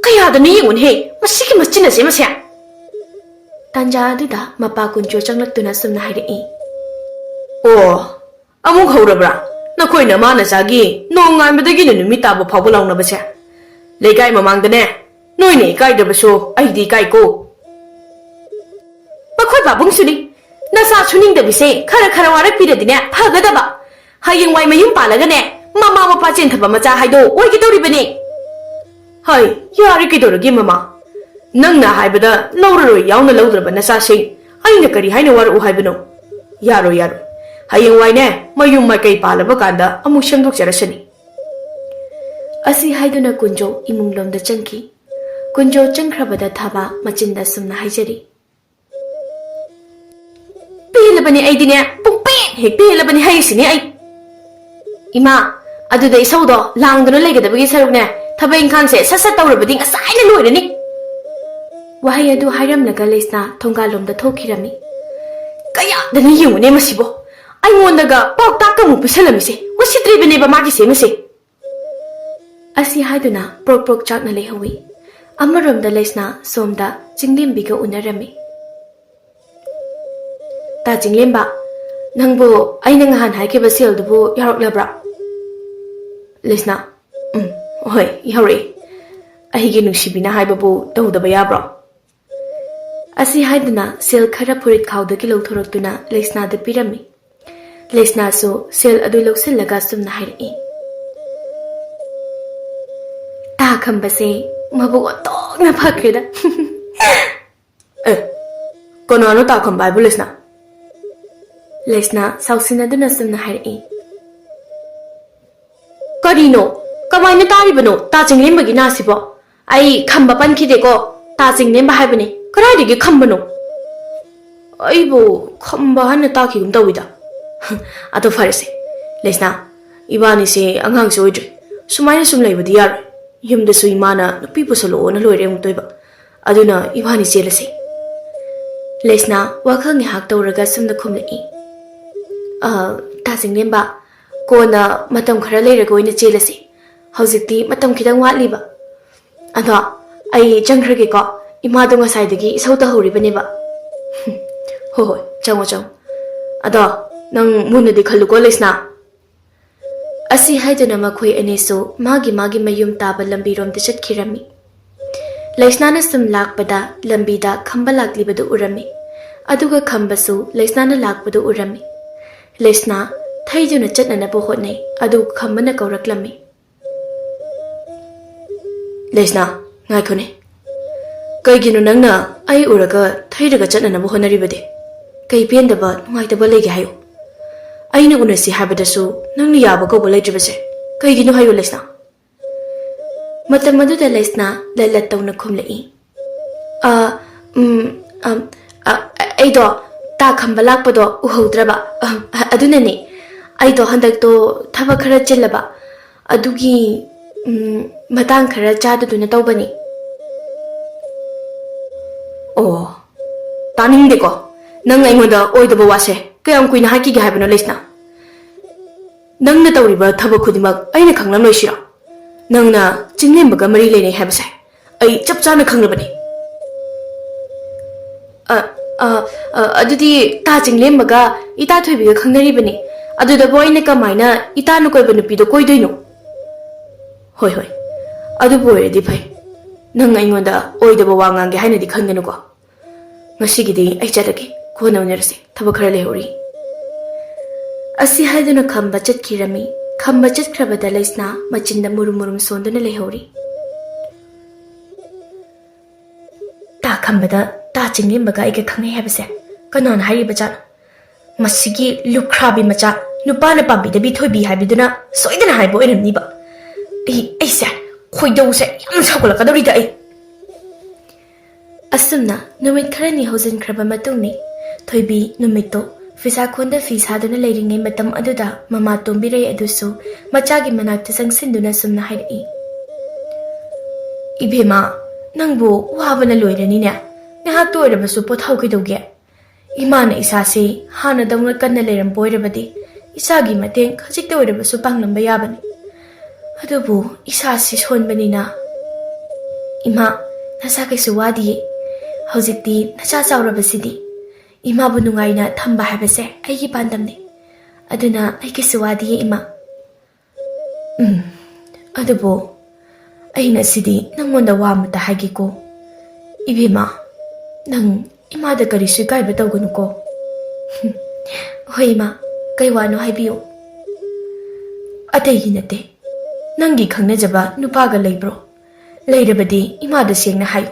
ꯀꯌꯥꯗꯅꯣ ꯌꯦꯡꯉꯨꯅꯦꯍꯦ, ꯃꯁꯤꯒꯤ ꯃꯆꯤꯟ ꯑꯁꯦ ꯃꯁꯦ꯫ ꯇꯥꯟꯖꯥ ꯑꯗꯨꯗ ꯃꯄꯥ ꯀꯨꯟꯖꯣ ꯆꯪꯂꯛꯇꯨꯅ ꯑꯁꯨꯝꯅ ꯍꯥꯏꯔꯛꯏ꯫ ꯑꯣ, ꯑꯃꯨꯛ ꯍꯧꯔꯕ꯭ꯔꯥ? ꯅꯈꯣꯏ ꯅꯃꯥ ꯅꯆꯥꯒꯤ ꯅꯣꯡꯉꯥꯟꯕꯗꯒꯤꯅ ꯅꯨꯃꯤꯠ ꯇꯥꯕ ꯐꯥꯎꯕ ꯂꯥꯎꯅꯕꯁꯦ? ꯂꯩꯀꯥꯏ ꯃꯃꯥꯡꯗꯅꯦ, ꯅꯣꯏꯅ ꯏꯀꯥꯏꯗ꯭ꯔꯕꯁꯨ ꯑꯩꯗꯤ ꯏꯀꯥꯏꯀꯣ꯫ ꯃꯈꯣꯏ ꯄꯥꯕꯨꯡꯁꯨꯅꯤ꯫ ꯅꯆꯥ ꯁꯨꯅꯤꯡꯗꯕꯤꯁꯦ ꯈꯔ ꯈꯔ ꯋꯥꯔꯛꯄꯤꯔꯗꯤꯅꯦ ꯐꯒꯗꯕ꯫ ꯍꯌꯦꯡꯋꯥꯏ ꯃꯌꯨꯝ ꯄꯥꯜꯂꯒꯅꯦ, ꯃꯃꯥ ꯃꯄꯥ ꯆꯦꯟꯊꯕ ꯃꯆꯥ ꯍꯥꯏꯗꯣ ꯑꯣꯏꯒꯗꯧꯔꯤꯕꯅꯦ꯫ ꯍꯩ, ꯌꯥꯔꯦ ꯀꯩꯗꯧꯔꯒꯦ ꯃꯃꯥ? ꯅꯪꯅ ꯍꯥꯏꯕꯗ ꯂꯧꯔꯔꯣꯏ ꯌꯥꯎꯅ ꯂꯧꯗ꯭ꯔꯕ ꯅꯆꯥꯁꯤꯡ ꯑꯩꯅ ꯀꯔꯤ ꯍꯥꯏꯅ ꯋꯥꯔꯛꯎ ꯍꯥꯏꯕꯅꯣ? ꯌꯥꯔꯣꯏ, ꯌꯥꯔꯣꯏ꯫ ꯍꯌꯦꯡꯋꯥꯏꯅꯦ, ꯃꯌꯨꯝ ꯃꯀꯩ ꯄꯥꯜꯂꯕ ꯀꯥꯟꯗ ꯑꯃꯨꯛ ꯁꯦꯝꯗꯣꯛꯆꯔꯁꯅꯤ꯫ ꯑꯁꯤ ꯍꯥꯏꯗꯨꯅ ꯀꯨꯟꯖꯣ ꯏꯃꯨꯡꯂꯣꯝꯗ ꯆꯪꯈꯤ꯫ ꯀꯨꯟꯖꯣ ꯆꯪꯈ꯭ꯔꯕꯗ ꯊꯥꯕ ꯃꯆꯤꯟꯗ ꯑꯁꯨꯝꯅ ꯍꯥꯏꯖꯔꯤ꯫ ꯄꯦꯜꯂꯕꯅꯤ ꯑꯩꯗꯤꯅꯦ, ꯄꯨꯡꯄꯦꯟ ꯍꯦꯛ ꯄꯦꯜꯂꯕꯅꯤ ꯍꯥꯏꯔꯤꯁꯤꯅꯦ ꯑꯩ꯫ ꯏꯃꯥ, ꯑꯗꯨꯗ ꯏꯁꯧꯗꯣ ꯂꯥꯡꯗꯨꯅ ꯂꯩꯒꯗꯕꯒꯤ ꯁꯔꯨꯛꯅꯦ, ꯊꯕꯛ ꯏꯪꯈꯥꯡꯁꯦ ꯁꯠ ꯁꯠ ꯇꯧꯔꯕꯗꯤ ꯉꯁꯥꯏꯅ ꯂꯣꯏꯔꯅꯤ꯫ ꯋꯥꯍꯩ ꯑꯗꯨ ꯍꯥꯏꯔꯝꯂꯒ ꯂꯩꯁꯅꯥ ꯊꯣꯡꯒꯥꯜꯂꯣꯝꯗ ꯊꯣꯛꯈꯤꯔꯝꯃꯤ꯫ ꯀꯌꯥꯗꯅꯤ ꯌꯦꯡꯉꯨꯅꯦ ꯃꯁꯤꯕꯣ, ꯑꯩꯉꯣꯟꯗꯒ ꯄꯥꯎꯇꯥꯛꯀ ꯑꯃꯨꯛ ꯄꯤꯁꯜꯂꯝꯃꯤꯁꯦ, ꯎꯁꯤꯠꯇ꯭ꯔꯤꯕꯅꯦꯕ ꯃꯥꯒꯤꯁꯦ ꯃꯁꯦ꯫ ꯑꯁꯤ ꯍꯥꯏꯗꯨꯅ ꯄ꯭ꯔꯣꯛ ꯄ꯭ꯔꯣꯛ ꯆꯥꯛꯅ ꯂꯩꯍꯧꯏ꯫ ꯑꯃꯔꯣꯝꯗ ꯂꯩꯁꯅꯥ ꯁꯣꯝꯗ ꯆꯤꯡꯂꯦꯝꯕꯤꯒ ꯎꯅꯔꯝꯃꯤ꯫ ꯇꯥ ꯆꯤꯡꯂꯦꯝꯕ, ꯅꯪꯕꯨ ꯑꯩꯅ ꯉꯍꯥꯟ ꯍꯥꯏꯈꯤꯕ ꯁꯦꯜꯗꯨꯕꯨ ꯌꯥꯎꯔꯛꯂꯕ꯭ꯔꯥ? ꯂꯩꯁꯅꯥ, ꯎꯝ, ꯍꯣꯏ, ꯌꯥꯎꯔꯛꯏ꯫ ꯑꯩꯒꯤ ꯅꯨꯡꯁꯤꯕꯤꯅ ꯍꯥꯏꯕꯕꯨ ꯇꯧꯗꯕ ꯌꯥꯕ꯭ꯔꯣ? ꯑꯁꯤ ꯍꯥꯏꯗꯨꯅ ꯁꯦꯜ ꯈꯔ ꯐꯨꯔꯤꯠ ꯈꯥꯎꯗꯒꯤ ꯂꯧꯊꯣꯔꯛꯇꯨꯅ ꯂꯩꯁꯅꯥꯗ ꯄꯤꯔꯝꯃꯤ꯫ ꯂꯩꯁꯅꯥꯁꯨ ꯁꯦꯜ ꯑꯗꯨ ꯂꯧꯁꯤꯜꯂꯒ ꯑꯁꯨꯝꯅ ꯍꯥꯏꯔꯛꯏ, "ꯇꯥ ꯈꯝꯕꯁꯦ ꯃꯕꯨꯛ ꯑꯣꯟꯊꯣꯛꯅ ꯐꯈ꯭ꯔꯦꯗ!" ꯑꯦ, ꯀꯅꯥꯅꯣ ꯇꯥ ꯈꯝꯕ ꯍꯥꯏꯕꯨ, ꯂꯩꯁꯅꯥ? ꯂꯩꯁꯅꯥ ꯁꯥꯎꯁꯤꯟꯅꯗꯨꯅ ꯑꯁꯨꯝꯅ ꯍꯥꯏꯔꯛꯏ, ꯀꯔꯤꯅꯣ? ꯀꯃꯥꯏꯅ ꯇꯥꯔꯤꯕꯅꯣ ꯇꯥ ꯆꯤꯡꯂꯦꯝꯕꯒꯤ ꯅꯥꯁꯤꯕꯣ? ꯑꯩ ꯈꯝꯕ ꯄꯟꯈꯤꯗꯦꯀꯣ, ꯇꯥ ꯆꯤꯡꯂꯦꯝꯕ ꯍꯥꯏꯕꯅꯤ꯫ ꯀꯗꯥꯏꯗꯒꯤ ꯈꯝꯕꯅꯣ? ꯑꯩꯕꯨ ꯈꯝꯕ ꯍꯥꯏꯅ ꯇꯥꯈꯤꯒꯨꯝ ꯇꯧꯏꯗ꯫ ꯑꯗꯣ ꯐꯔꯦꯁꯦ, ꯂꯩꯁꯅꯥ, ꯏꯕꯥꯅꯤꯁꯦ ꯑꯉꯥꯡꯁꯨ ꯑꯣꯏꯗ꯭ꯔꯤ꯫ ꯁꯨꯃꯥꯏꯅ ꯁꯨꯝ ꯂꯩꯕꯗꯤ ꯌꯥꯔꯣꯏ꯫ ꯌꯨꯝꯗꯁꯨ ꯏꯃꯥꯅ ꯅꯨꯄꯤ ꯄꯨꯁꯜꯂꯛꯑꯣꯅ ꯂꯣꯏꯔꯦ ꯑꯃꯨꯛꯇꯣꯏꯕ꯫ ꯑꯗꯨꯅ ꯏꯕꯥꯅꯤ ꯆꯦꯜꯂꯁꯦ꯫ ꯂꯩꯁꯅꯥ ꯋꯥꯈꯜ ꯉꯥꯏꯍꯥꯛ ꯇꯧꯔꯒ ꯁꯨꯝꯅ ꯈꯨꯝꯂꯛꯏ, "ꯑ, ꯇꯥ ꯆꯤꯡꯂꯦꯝꯕ, ꯀꯣꯟꯅ ꯃꯇꯝ ꯈꯔ ꯂꯩꯔꯒ ꯑꯣꯏꯅ ꯆꯦꯜꯂꯁꯤ꯫ ꯍꯧꯖꯤꯛꯇꯤ ꯃꯇꯝ ꯈꯤꯇꯪ ꯋꯥꯠꯂꯤꯕ꯫ ꯑꯗꯣ ꯑꯩ ꯆꯪꯈ꯭ꯔꯒꯦꯀꯣ, ꯏꯃꯥꯗꯣ ꯉꯁꯥꯏꯗꯒꯤ ꯏꯁꯧ ꯇꯧꯍꯧꯔꯤꯕꯅꯦꯕ꯫" "ꯍꯣꯏ ꯍꯣꯏ, ꯆꯪꯉꯣ ꯆꯪꯉꯣ꯫ ꯑꯗꯣ ꯅꯪ ꯃꯨꯟꯅꯗꯤ ꯈꯜꯂꯨꯀꯣ ꯂꯩꯁꯅꯥ꯫" ꯑꯁꯤ ꯍꯥꯏꯗꯨꯅ ꯃꯈꯣꯏ ꯑꯅꯤꯁꯨ ꯃꯥꯒꯤ ꯃꯥꯒꯤ ꯃꯌꯨꯝ ꯇꯥꯕ ꯂꯝꯕꯤꯔꯣꯝꯗ ꯆꯠꯈꯤꯔꯝꯃꯤ꯫ ꯂꯩꯁꯅꯥꯅ ꯁꯨꯝ ꯂꯥꯛꯄꯗ ꯂꯝꯕꯤꯗ ꯈꯝꯕ ꯂꯥꯛꯂꯤꯕꯗꯨ ꯎꯔꯝꯃꯤ꯫ ꯑꯗꯨꯒ ꯈꯝꯕꯁꯨ ꯂꯩꯁꯅꯥꯅ ꯂꯥꯛꯄꯗꯨ ꯎꯔꯝꯃꯤ꯫ ꯂꯩꯁꯅꯥ ꯊꯩꯗꯨꯅ ꯆꯠꯅꯅꯕ ꯍꯣꯠꯅꯩ, ꯑꯗꯨ ꯈꯝꯕꯅ ꯀꯧꯔꯛꯂꯝꯃꯤ꯫ "ꯂꯩꯁꯅꯥ, ꯉꯥꯏꯈꯣꯅꯦ꯫ ꯀꯩꯒꯤꯅꯣ ꯅꯪꯅ ꯑꯩ ꯎꯔꯒ ꯊꯩꯔꯒ ꯆꯠꯅꯅꯕ ꯍꯣꯠꯅꯔꯤꯕꯗꯤ? ꯀꯩ ꯄꯦꯟꯗꯕ, ꯅꯨꯡꯉꯥꯏꯇꯕ ꯂꯩꯒꯦ ꯍꯥꯏꯌꯨ꯫ ꯑꯩꯅ ꯎꯅꯁꯤ ꯍꯥꯏꯕꯗꯁꯨ ꯅꯪꯅ ꯌꯥꯕ ꯀꯧꯕ ꯂꯩꯇ꯭ꯔꯤꯕꯁꯦ ꯀꯩꯒꯤꯅꯣ ꯍꯥꯏꯌꯨ ꯂꯩꯁꯅꯥ?" ꯃꯇꯝ ꯑꯗꯨꯗ ꯂꯩꯁꯅꯥ ꯂꯠ ꯂꯠ ꯇꯧꯅ ꯈꯨꯝꯂꯛꯏ, "ꯑ, ꯎꯝ, ꯑꯝ, ꯑ, ꯑꯩꯗꯣ ꯇꯥ ꯈꯝꯕ ꯂꯥꯛꯄꯗꯣ ꯎꯍꯧꯗ꯭ꯔꯕ, ꯑ, ꯑꯗꯨꯅꯅꯦ꯫ ꯑꯩꯗꯣ ꯍꯟꯗꯛꯇꯣ ꯊꯕꯛ ꯈꯔ ꯆꯤꯜꯂꯕ, ꯑꯗꯨꯒꯤ, ꯎꯝ, ꯃꯇꯥꯡ ꯈꯔ ꯆꯥꯗꯗꯨꯅ ꯇꯧꯕꯅꯤ꯫" "ꯑꯣ, ꯇꯥꯅꯤꯡꯗꯦꯀꯣ꯫ ꯅꯪ ꯑꯩꯉꯣꯟꯗ ꯑꯣꯏꯗꯕ ꯋꯥꯁꯦ ꯀꯌꯥꯝ ꯀꯨꯏꯅ ꯍꯥꯏꯈꯤꯒꯦ ꯍꯥꯏꯕꯅꯣ ꯂꯩꯁꯅꯥ? ꯅꯪꯅ ꯇꯧꯔꯤꯕ ꯊꯕꯛ ꯈꯨꯗꯤꯡꯃꯛ ꯑꯩꯅ ꯈꯪꯂꯝꯂꯣꯏꯁꯤꯔꯣ? ꯅꯪꯅ ꯆꯤꯡꯂꯦꯝꯕꯒ ꯃꯔꯤ ꯂꯩꯅꯩ ꯍꯥꯏꯕꯁꯦ ꯑꯩ ꯆꯞ ꯆꯥꯅ ꯈꯪꯂꯕꯅꯤ꯫" "ꯑ, ꯑ, ꯑ, ꯑꯗꯨꯗꯤ ꯇꯥ ꯆꯤꯡꯂꯦꯝꯕꯒ ꯏꯇꯥ ꯊꯣꯏꯕꯤꯒ ꯈꯪꯅꯔꯤꯕꯅꯤ꯫ ꯑꯗꯨꯗꯕꯨ ꯑꯩꯅ ꯀꯃꯥꯏꯅ ꯏꯇꯥꯅ ꯀꯣꯏꯕ ꯅꯨꯄꯤꯗꯣ ꯀꯣꯏꯗꯣꯏꯅꯣ?" "ꯍꯣꯏ, ꯍꯣꯏ, ꯑꯗꯨꯕꯨ ꯑꯣꯏꯔꯗꯤ ꯐꯩ꯫ ꯅꯪ ꯑꯩꯉꯣꯟꯗ ꯑꯣꯏꯗꯕ ꯋꯥ ꯉꯥꯡꯒꯦ ꯍꯥꯏꯅꯗꯤ ꯈꯟꯒꯅꯨꯀꯣ꯫ ꯉꯁꯤꯒꯤꯗꯤ ꯑꯩ ꯆꯠꯂꯒꯦ, ꯀꯣꯟꯅ ꯎꯅꯔꯁꯦ, ꯊꯕꯛ ꯈꯔ ꯂꯩꯍꯧꯔꯤ꯫" ꯑꯁꯤ ꯍꯥꯏꯗꯨꯅ ꯈꯝꯕ ꯆꯠꯈꯤꯔꯝꯃꯤ꯫ ꯈꯝꯕ ꯆꯠꯈ꯭ꯔꯕꯗ ꯂꯩꯁꯅꯥ ꯃꯆꯤꯟꯗ ꯃꯨꯔꯨꯝ ꯃꯨꯔꯨꯝ ꯁꯣꯟꯗꯨꯅ ꯂꯩꯍꯧꯔꯤ꯫ "ꯇꯥ ꯈꯝꯕꯗ ꯇꯥ ꯆꯤꯡꯂꯦꯝꯕꯒ ꯑꯩꯒ ꯈꯪꯅꯩ ꯍꯥꯏꯕꯁꯦ ꯀꯅꯥꯅ ꯍꯥꯏꯔꯤꯕ ꯖꯥꯠꯅꯣ? ꯃꯁꯤꯒꯤ ꯂꯨꯈ꯭ꯔꯥꯕꯤ ꯃꯆꯥ, ꯅꯨꯄꯥꯅ ꯄꯥꯝꯕꯤꯗꯕꯤ ꯊꯣꯏꯕꯤ ꯍꯥꯏꯕꯗꯨꯅ ꯁꯣꯏꯗꯅ ꯍꯥꯏꯕ ꯑꯣꯏꯔꯝꯅꯤꯕ꯫ ꯑꯩ, ꯑꯩꯁꯦ ꯈꯣꯏꯗꯧꯁꯦ ꯌꯥꯝ ꯁꯥꯎꯒꯠꯂꯛꯀꯗꯧꯔꯤꯗ ꯑꯩ꯫ ꯑꯁꯨꯝꯅ ꯅꯨꯃꯤꯠ ꯈꯔꯅꯤ ꯍꯧꯖꯤꯟꯈ꯭ꯔꯕ ꯃꯇꯨꯡꯅꯤ꯫ ꯊꯣꯏꯕꯤ ꯅꯨꯃꯤꯠꯇꯣ ꯐꯤꯁꯥꯈꯣꯟꯗ ꯐꯤ ꯁꯥꯗꯨꯅ ꯂꯩꯔꯤꯉꯩ ꯃꯇꯝ ꯑꯗꯨꯗ ꯃꯃꯥ ꯇꯣꯝꯕꯤꯔꯩ ꯑꯗꯨꯁꯨ ꯃꯆꯥꯒꯤ ꯃꯅꯥꯛꯇ ꯆꯪꯁꯤꯟꯗꯨꯅ ꯁꯨꯝꯅ ꯍꯥꯏꯔꯛꯏ, "ꯏꯕꯦꯝꯃ, ꯅꯪꯕꯨ ꯋꯥꯕꯅ ꯂꯣꯏꯔꯅꯤꯅꯦ꯫ ꯉꯥꯏꯍꯥꯛꯇ ꯑꯣꯏꯔꯕꯁꯨ ꯄꯣꯊꯥꯎ ꯀꯩꯗꯧꯒꯦ? ꯏꯃꯥꯅ ꯏꯁꯥꯁꯤ ꯍꯥꯟꯅꯗꯧꯅ ꯀꯟꯅ ꯂꯩꯔꯝꯕ ꯑꯣꯏꯔꯕꯗꯤ ꯏꯆꯥꯒꯤ ꯃꯇꯦꯡ ꯈꯖꯤꯛꯇ ꯑꯣꯏꯔꯕꯁꯨ ꯄꯥꯡꯂꯝꯕ ꯌꯥꯕꯅꯤ꯫ ꯑꯗꯨꯕꯨ ꯏꯁꯥꯁꯤ ꯁꯣꯟꯕꯅꯤꯅ꯫" "ꯏꯃꯥ, ꯅꯆꯥ ꯀꯩꯁꯨ ꯋꯥꯗꯤꯌꯦ꯫ ꯍꯧꯖꯤꯛꯇꯤ ꯅꯆꯥ ꯆꯥꯎꯔꯕꯁꯤꯗꯤ꯫ ꯏꯃꯥꯕꯨ ꯅꯨꯡꯉꯥꯏꯅ ꯊꯝꯕ ꯍꯥꯏꯕꯁꯦ ꯑꯩꯒꯤ ꯄꯥꯟꯗꯝꯅꯤ꯫ ꯑꯗꯨꯅ ꯑꯩ ꯀꯩꯁꯨ ꯋꯥꯗꯤꯌꯦ, ꯏꯃꯥ꯫" "ꯎꯝ, ꯑꯗꯨꯕꯨ ꯑꯩ ꯉꯁꯤꯗꯤ ꯅꯪꯉꯣꯟꯗ ꯋꯥ ꯑꯃꯇ ꯍꯥꯏꯒꯦꯀꯣ꯫ ꯏꯕꯦꯝꯃ, ꯅꯪ ꯏꯃꯥꯗ ꯀꯔꯤꯁꯨ ꯏꯀꯥꯏꯕ ꯇꯧꯒꯅꯨꯀꯣ꯫" "ꯍꯣꯏ, ꯏꯃꯥ, ꯀꯩ ꯋꯥꯅꯣ ꯍꯥꯏꯕꯤꯌꯨ꯫" "ꯑꯇꯩꯒꯤ ꯅꯠꯇꯦ, ꯅꯪꯒꯤ ꯈꯪꯅꯖꯕ ꯅꯨꯄꯥꯒ ꯂꯩꯕ꯭ꯔꯣ? ꯂꯩꯔꯕꯗꯤ ꯏꯃꯥꯗ ꯁꯦꯡꯅ ꯍꯥꯏꯌꯨ꯫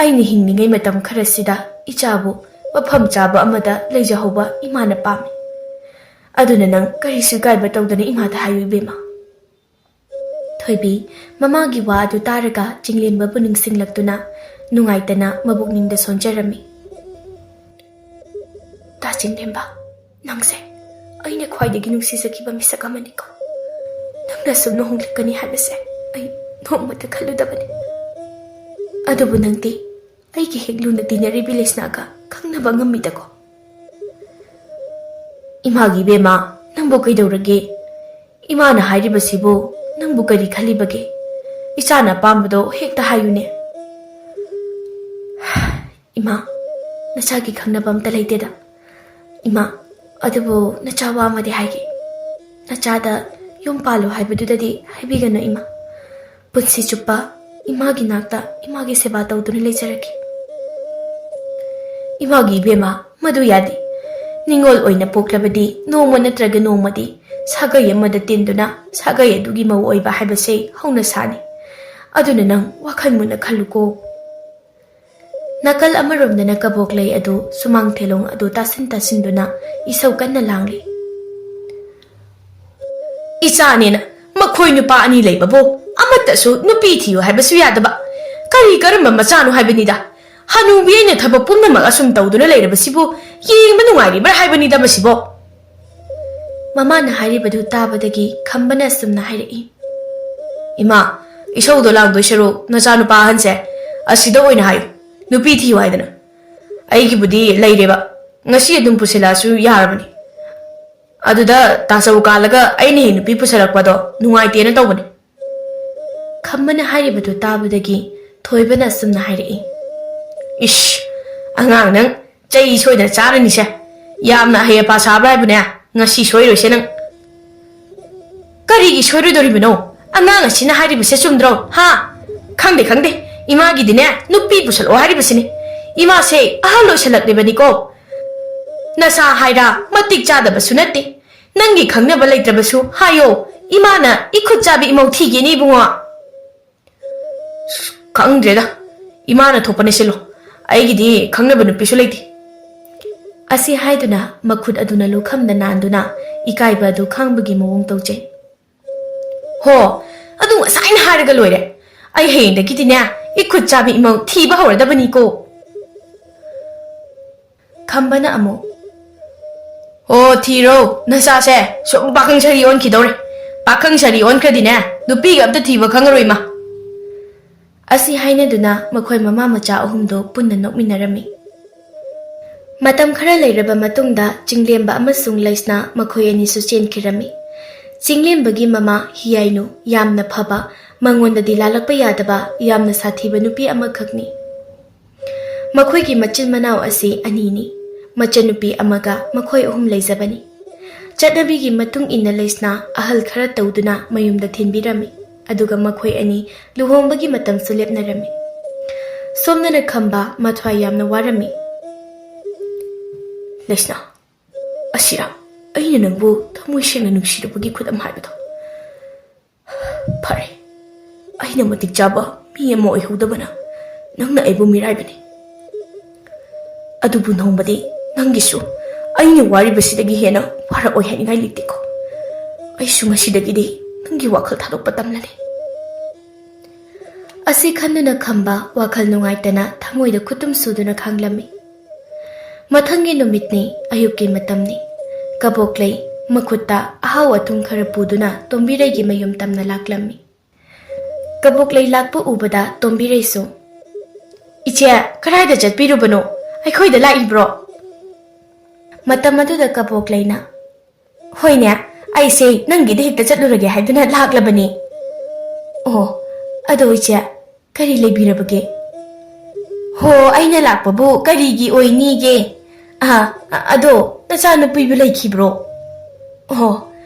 ꯑꯩꯅ ꯍꯤꯡꯂꯤꯉꯩ ꯃꯇꯝ ꯈꯔꯁꯤꯗ ꯏꯆꯥꯕꯨ ꯃꯐꯝ ꯆꯥꯕ ꯑꯃꯗ ꯂꯩꯖꯍꯧꯕ ꯏꯃꯥꯅ ꯄꯥꯝꯃꯤ꯫ ꯑꯗꯨꯅ ꯅꯪ ꯀꯔꯤꯁꯨ ꯏꯀꯥꯏꯕ ꯇꯧꯗꯅ ꯏꯃꯥꯗ ꯍꯥꯏꯌꯨ, ꯏꯕꯦꯝꯃ꯫" ꯊꯣꯏꯕꯤ ꯃꯃꯥꯒꯤ ꯋꯥ ꯑꯗꯨ ꯇꯥꯔꯒ ꯆꯤꯡꯂꯦꯝꯕꯕꯨ ꯅꯤꯡꯁꯤꯡꯂꯛꯇꯨꯅ ꯅꯨꯡꯉꯥꯏꯇꯅ ꯃꯕꯨꯛꯅꯤꯡꯗ ꯁꯣꯟꯖꯔꯝꯃꯤ꯫ "ꯇꯥ ꯆꯤꯡꯂꯦꯝꯕ, ꯅꯪꯁꯦ ꯑꯩꯅ ꯈ꯭ꯋꯥꯏꯗꯒꯤ ꯅꯨꯡꯁꯤꯖꯈꯤꯕ ꯃꯤꯁꯛ ꯑꯃꯅꯤꯀꯣ꯫ ꯅꯪꯅ ꯁꯨꯝ ꯂꯨꯍꯣꯡꯂꯛꯀꯅꯤ ꯍꯥꯏꯕꯁꯦ ꯑꯩ ꯅꯣꯡꯃꯇ ꯈꯜꯂꯨꯗꯕꯅꯤ꯫ ꯑꯗꯨꯕꯨ ꯅꯪꯗꯤ ꯑꯩꯒꯤ ꯍꯦꯛ ꯂꯨꯅ ꯇꯤꯟꯅꯔꯤꯕꯤ ꯂꯩꯁꯅꯥꯒ ꯈꯪꯅꯕ ꯉꯝꯃꯤꯗꯀꯣ꯫" "ꯏꯃꯥꯒꯤ ꯏꯕꯦꯝꯃ, ꯅꯪꯕꯨ ꯀꯩꯗꯧꯔꯒꯦ? ꯏꯃꯥꯅ ꯍꯥꯏꯔꯤꯕꯁꯤꯕꯨ ꯅꯪꯕꯨ ꯀꯔꯤ ꯈꯜꯂꯤꯕꯒꯦ? ꯏꯆꯥꯅ ꯑꯄꯥꯝꯕꯗꯣ ꯍꯦꯛꯇ ꯍꯥꯏꯌꯨꯅꯦ꯫" "ꯏꯃꯥ, ꯅꯆꯥꯒꯤ ꯈꯪꯅꯕ ꯑꯝꯇ ꯂꯩꯇꯦꯗ꯫ ꯏꯃꯥ, ꯑꯗꯨꯕꯨ ꯅꯆꯥ ꯋꯥ ꯑꯃꯗꯤ ꯍꯥꯏꯒꯦ꯫ ꯅꯆꯥꯗ ꯌꯨꯝ ꯄꯥꯜꯂꯣ ꯍꯥꯏꯕꯗꯨꯗꯗꯤ ꯍꯥꯏꯕꯤꯒꯅꯨ, ꯏꯃꯥ꯫ ꯄꯨꯟꯁꯤ ꯆꯨꯞꯄ ꯏꯃꯥꯒꯤ ꯅꯥꯛꯇ ꯏꯃꯥꯒꯤ ꯁꯦꯕꯥ ꯇꯧꯗꯨꯅ ꯂꯩꯖꯔꯒꯦ꯫" "ꯏꯃꯥꯒꯤ ꯏꯕꯦꯝꯃ, ꯃꯗꯨ ꯌꯥꯗꯦ꯫ ꯅꯤꯡꯉꯣꯜ ꯑꯣꯏꯅ ꯄꯣꯛꯂꯕꯗꯤ ꯅꯣꯡꯃ ꯅꯠꯇ꯭ꯔꯒ ꯅꯣꯡꯃꯗꯤ ꯁꯥꯒꯩ ꯑꯃꯗ ꯇꯤꯟꯗꯨꯅ ꯁꯥꯒꯩ ꯑꯗꯨꯒꯤ ꯃꯧ ꯑꯣꯏꯕ ꯍꯥꯏꯕꯁꯦ ꯍꯧꯅꯁꯥꯅꯤ꯫ ꯑꯗꯨꯅ ꯅꯪ ꯋꯥꯈꯜ ꯃꯨꯟꯅ ꯈꯜꯂꯨꯀꯣ꯫" ꯅꯥꯀꯜ ꯑꯃꯔꯣꯝꯗꯅ ꯀꯕꯣꯛ ꯂꯩ ꯑꯗꯨ ꯁꯨꯃꯥꯡ ꯊꯦꯂꯣꯡ ꯑꯗꯨ ꯇꯥꯁꯤꯟ ꯇꯥꯁꯤꯟꯗꯨꯅ ꯏꯁꯧ ꯀꯟꯅ ꯂꯥꯡꯂꯤ꯫ ꯏꯆꯥꯅꯦꯅ ꯃꯈꯣꯏ ꯅꯨꯄꯥ ꯑꯅꯤ ꯂꯩꯕꯕꯨ ꯑꯃꯠꯇꯁꯨ ꯅꯨꯄꯤ ꯊꯤꯌꯨ ꯍꯥꯏꯕꯁꯨ ꯌꯥꯗꯕ, ꯀꯔꯤ ꯀꯔꯝꯕ ꯃꯆꯥꯅꯣ ꯍꯥꯏꯕꯅꯤꯗ꯫ ꯍꯅꯨꯕꯤ ꯑꯩꯅ ꯊꯕꯛ ꯄꯨꯝꯅꯃꯛ ꯑꯁꯨꯝ ꯇꯧꯗꯨꯅ ꯂꯩꯔꯕꯁꯤꯕꯨ ꯌꯦꯡꯕ ꯅꯨꯡꯉꯥꯏꯔꯤꯕ꯭ꯔꯥ ꯍꯥꯏꯕꯅꯤꯗ ꯃꯁꯤꯕꯣ꯫ ꯃꯃꯥꯅ ꯍꯥꯏꯔꯤꯕꯗꯨ ꯇꯥꯕꯗꯒꯤ ꯈꯝꯕꯅ ꯑꯁꯨꯝꯅ ꯍꯥꯏꯔꯛꯏ꯫ ꯏꯃꯥ, ꯏꯁꯧꯗꯣ ꯂꯥꯡꯗꯣꯏ ꯁꯔꯨꯛ ꯅꯆꯥꯅꯨꯄꯥ ꯑꯍꯟꯁꯦ ꯑꯁꯤꯗ ꯑꯣꯏꯅ ꯍꯥꯏꯌꯨ, ꯅꯨꯄꯤ ꯊꯤꯌꯨ ꯍꯥꯏꯗꯅ꯫ ꯑꯩꯒꯤꯕꯨꯗꯤ ꯂꯩꯔꯦꯕ, ꯉꯁꯤ ꯑꯗꯨꯝ ꯄꯨꯁꯤꯜꯂꯛꯑꯁꯨ ꯌꯥꯔꯕꯅꯤ꯫ ꯑꯗꯨꯗ ꯇꯥꯆꯧ ꯀꯥꯜꯂꯒ ꯑꯩꯅ ꯍꯦꯛ ꯅꯨꯄꯤ ꯄꯨꯁꯜꯂꯛꯄꯗꯣ ꯅꯨꯡꯉꯥꯏꯇꯦꯅ ꯇꯧꯕꯅꯤ꯫ ꯈꯝꯕꯅ ꯍꯥꯏꯔꯤꯕꯗꯨ ꯇꯥꯕꯗꯒꯤ ꯊꯣꯏꯕꯅ ꯑꯁꯨꯝꯅ ꯍꯥꯏꯔꯛꯏ꯫ ꯏꯁ, ꯑꯉꯥꯡ ꯅꯪ ꯆꯩ ꯁꯣꯏꯗꯅ ꯆꯥꯔꯅꯤꯁꯦ꯫ ꯌꯥꯝꯅ ꯑꯍꯩ ꯑꯄꯥ ꯁꯥꯕ꯭ꯔꯥ ꯍꯥꯏꯕꯅꯦ, ꯉꯁꯤ ꯁꯣꯏꯔꯣꯏꯁꯦ ꯅꯪ꯫ ꯀꯔꯤꯒꯤ ꯁꯣꯏꯔꯣꯏꯗꯧꯔꯤꯕꯅꯣ? ꯑꯉꯥꯡ ꯑꯁꯤꯅ ꯍꯥꯏꯔꯤꯕꯁꯦ ꯆꯨꯝꯗ꯭ꯔꯣ? ꯍꯥ? ꯈꯪꯗꯦ, ꯈꯪꯗꯦ꯫ ꯏꯃꯥꯒꯤꯗꯤꯅꯦ, ꯅꯨꯄꯤ ꯄꯨꯁꯜꯂꯛꯑꯣ ꯍꯥꯏꯔꯤꯕꯁꯤꯅꯤ꯫ ꯏꯃꯥꯁꯦ ꯑꯍꯜ ꯑꯣꯏꯁꯜꯂꯛꯂꯤꯕꯅꯤꯀꯣ꯫ ꯅꯁꯥ ꯍꯥꯏꯔ ꯃꯇꯤꯛ ꯆꯥꯗꯕꯁꯨ ꯅꯠꯇꯦ꯫ ꯅꯪꯒꯤ ꯈꯪꯅꯕ ꯂꯩꯇ꯭ꯔꯕꯁꯨ ꯍꯥꯏꯌꯣ, ꯏꯃꯥꯅ ꯏꯈꯨꯠ ꯆꯥꯕꯤ ꯏꯃꯧ ꯊꯤꯒꯦꯅꯦ ꯏꯕꯨꯡꯉꯣ꯫ ꯈꯪꯗ꯭ꯔꯦꯗ, ꯏꯃꯥꯅ ꯊꯣꯛꯄꯅꯦ ꯁꯤꯜꯂꯣ꯫ ꯑꯩꯒꯤꯗꯤ ꯈꯪꯅꯕ ꯅꯨꯄꯤꯁꯨ ꯂꯩꯇꯦ꯫ ꯑꯁꯤ ꯍꯥꯏꯗꯨꯅ ꯃꯈꯨꯠ ꯑꯗꯨꯅ ꯂꯨꯈꯝꯗ ꯅꯥꯟꯗꯨꯅ ꯏꯀꯥꯏꯕ ꯑꯗꯨ ꯈꯥꯡꯕꯒꯤ ꯃꯑꯣꯡ ꯇꯧꯖꯩ꯫ ꯍꯣ, ꯑꯗꯨ ꯉꯁꯥꯏꯅ ꯍꯥꯏꯔꯒ ꯂꯣꯏꯔꯦ꯫ ꯑꯩ ꯍꯌꯦꯡꯗꯒꯤꯗꯤꯅꯦ, ꯏꯈꯨꯠ ꯆꯥꯕꯤ ꯏꯃꯧ ꯊꯤꯕ ꯍꯧꯔꯗꯕꯅꯤꯀꯣ꯫ ꯈꯝꯕꯅ ꯑꯃꯨꯛ, "ꯑꯣ, ꯊꯤꯔꯣ, ꯅꯆꯥꯁꯦ ꯁꯨꯝ ꯄꯥꯈꯪ ꯁꯔꯤ ꯑꯣꯟꯈꯤꯗꯧꯔꯦ꯫ ꯄꯥꯈꯪ ꯁꯔꯤ ꯑꯣꯟꯈ꯭ꯔꯗꯤꯅꯦ, ꯅꯨꯄꯤꯒ ꯑꯝꯇ ꯊꯤꯕ ꯈꯪꯉꯔꯣꯏ ꯏꯃꯥ꯫" ꯑꯁꯤ ꯍꯥꯏꯅꯗꯨꯅ ꯃꯈꯣꯏ ꯃꯃꯥ ꯃꯆꯥ ꯑꯍꯨꯝꯗꯨ ꯄꯨꯟꯅ ꯅꯣꯛꯃꯤꯟꯅꯔꯝꯃꯤ꯫ ꯃꯇꯝ ꯈꯔ ꯂꯩꯔꯕ ꯃꯇꯨꯡꯗ ꯆꯤꯡꯂꯦꯝꯕ ꯑꯃꯁꯨꯡ ꯂꯩꯁꯅꯥ ꯃꯈꯣꯏ ꯑꯅꯤꯁꯨ ꯆꯦꯟꯈꯤꯔꯝꯃꯤ꯫ ꯆꯤꯡꯂꯦꯝꯕꯒꯤ ꯃꯃꯥ ꯍꯤꯌꯥꯏꯅꯨ ꯌꯥꯝꯅ ꯐꯕ, ꯃꯉꯣꯟꯗꯗꯤ ꯂꯥꯜꯂꯛꯄ ꯌꯥꯗꯕ ꯌꯥꯝꯅ ꯁꯥꯊꯤꯕ ꯅꯨꯄꯤ ꯑꯃꯈꯛꯅꯤ꯫ ꯃꯈꯣꯏꯒꯤ ꯃꯆꯤꯟ ꯃꯅꯥꯎ ꯑꯁꯤ ꯑꯅꯤꯅꯤ꯫ ꯃꯆꯟꯅꯨꯄꯤ ꯑꯃꯒ ꯃꯈꯣꯏ ꯑꯍꯨꯝ ꯂꯩꯖꯕꯅꯤ꯫ ꯆꯠꯅꯕꯤꯒꯤ ꯃꯇꯨꯡ ꯏꯟꯅ ꯂꯩꯁꯅꯥ ꯑꯍꯜ ꯈꯔ ꯇꯧꯗꯨꯅ ꯃꯌꯨꯝꯗ ꯊꯤꯟꯕꯤꯔꯝꯃꯤ, ꯑꯗꯨꯒ ꯃꯈꯣꯏ ꯑꯅꯤ ꯂꯨꯍꯣꯡꯕꯒꯤ ꯃꯇꯝꯁꯨ ꯂꯦꯞꯅꯔꯝꯃꯤ꯫ ꯁꯣꯝꯗꯅ ꯈꯝꯕ ꯃꯊ꯭ꯋꯥꯏ ꯌꯥꯝꯅ ꯋꯥꯔꯝꯃꯤ꯫ "ꯂꯩꯁꯅꯥ, ꯑꯁꯤꯔꯥ ꯑꯩꯅ ꯅꯪꯕꯨ ꯊꯃꯣꯏ ꯁꯦꯡꯅ ꯅꯨꯡꯁꯤꯔꯨꯕꯒꯤ ꯈꯨꯗꯝ ꯍꯥꯏꯕꯗꯣ? ꯐꯔꯦ, ꯑꯩꯅ ꯃꯇꯤꯛ ꯆꯥꯕ ꯃꯤ ꯑꯃ ꯑꯣꯏꯍꯧꯗꯕꯅ ꯅꯪꯅ ꯑꯩꯕꯨ ꯃꯤꯔꯥꯏꯕꯅꯤ꯫ ꯑꯗꯨꯕꯨ ꯅꯣꯡꯃꯗꯤ ꯅꯪꯒꯤꯁꯨ ꯑꯩꯅ ꯋꯥꯔꯤꯕꯁꯤꯗꯒꯤ ꯍꯦꯟꯅ ꯋꯥꯔꯛꯑꯣꯏ ꯍꯥꯏꯅꯤꯡꯉꯥꯏ ꯂꯩꯇꯦꯀꯣ꯫ ꯑꯩꯁꯨ ꯉꯁꯤꯗꯒꯤꯗꯤ ꯅꯪꯒꯤ ꯋꯥꯈꯜ ꯊꯥꯗꯣꯛꯄ ꯇꯝꯂꯅꯤ꯫ ꯑꯁꯤ ꯈꯟꯗꯨꯅ ꯈꯝꯕ ꯋꯥꯈꯜ ꯅꯨꯡꯉꯥꯏꯇꯅ ꯊꯃꯣꯏꯗ ꯈꯨꯠꯇꯨꯝ ꯁꯨꯗꯨꯅ ꯈꯥꯡꯂꯝꯃꯤ꯫ ꯃꯊꯪꯒꯤ ꯅꯨꯃꯤꯠꯅꯤ, ꯑꯌꯨꯛꯀꯤ ꯃꯇꯝꯅꯤ꯫ ꯀꯕꯣꯛꯂꯩ ꯃꯈꯨꯠꯇ ꯑꯍꯥꯎ ꯑꯊꯨꯝ ꯈꯔ ꯄꯨꯗꯨꯅ ꯇꯣꯝꯕꯤꯔꯩꯒꯤ ꯃꯌꯨꯝ ꯇꯝꯅ ꯂꯥꯛꯂꯝꯃꯤ꯫ ꯀꯕꯣꯛꯂꯩ ꯂꯥꯛꯄ ꯎꯕꯗ ꯇꯣꯝꯕꯤꯔꯩꯁꯨ, "ꯏꯆꯦ, ꯀꯗꯥꯏꯗ ꯆꯠꯄꯤꯔꯨꯕꯅꯣ? ꯑꯩꯈꯣꯏꯗ ꯂꯥꯛꯏꯕ꯭ꯔꯣ?" ꯃꯇꯝ ꯑꯗꯨꯗ ꯀꯕꯣꯛꯂꯩꯅ, "ꯍꯣꯏꯅꯦ, ꯑꯩꯁꯦ ꯅꯪꯒꯤꯗ ꯍꯦꯛꯇ ꯆꯠꯂꯨꯔꯒꯦ ꯍꯥꯏꯗꯨꯅ ꯂꯥꯛꯂꯕꯅꯤ꯫" "ꯑꯣ, ꯑꯗꯣ ꯏꯆꯦ, ꯀꯔꯤ ꯂꯩꯕꯤꯔꯕꯒꯦ?" "ꯍꯣ, ꯑꯩꯅ ꯂꯥꯛꯄꯕꯨ ꯀꯔꯤꯒꯤ ꯑꯣꯏꯅꯤꯒꯦ? ꯑꯥ, ꯑ-, ꯑꯗꯣ ꯅꯆꯥꯅꯨꯄꯤꯕꯨ ꯂꯩꯈꯤꯕ꯭ꯔꯣ?" "ꯑꯣ,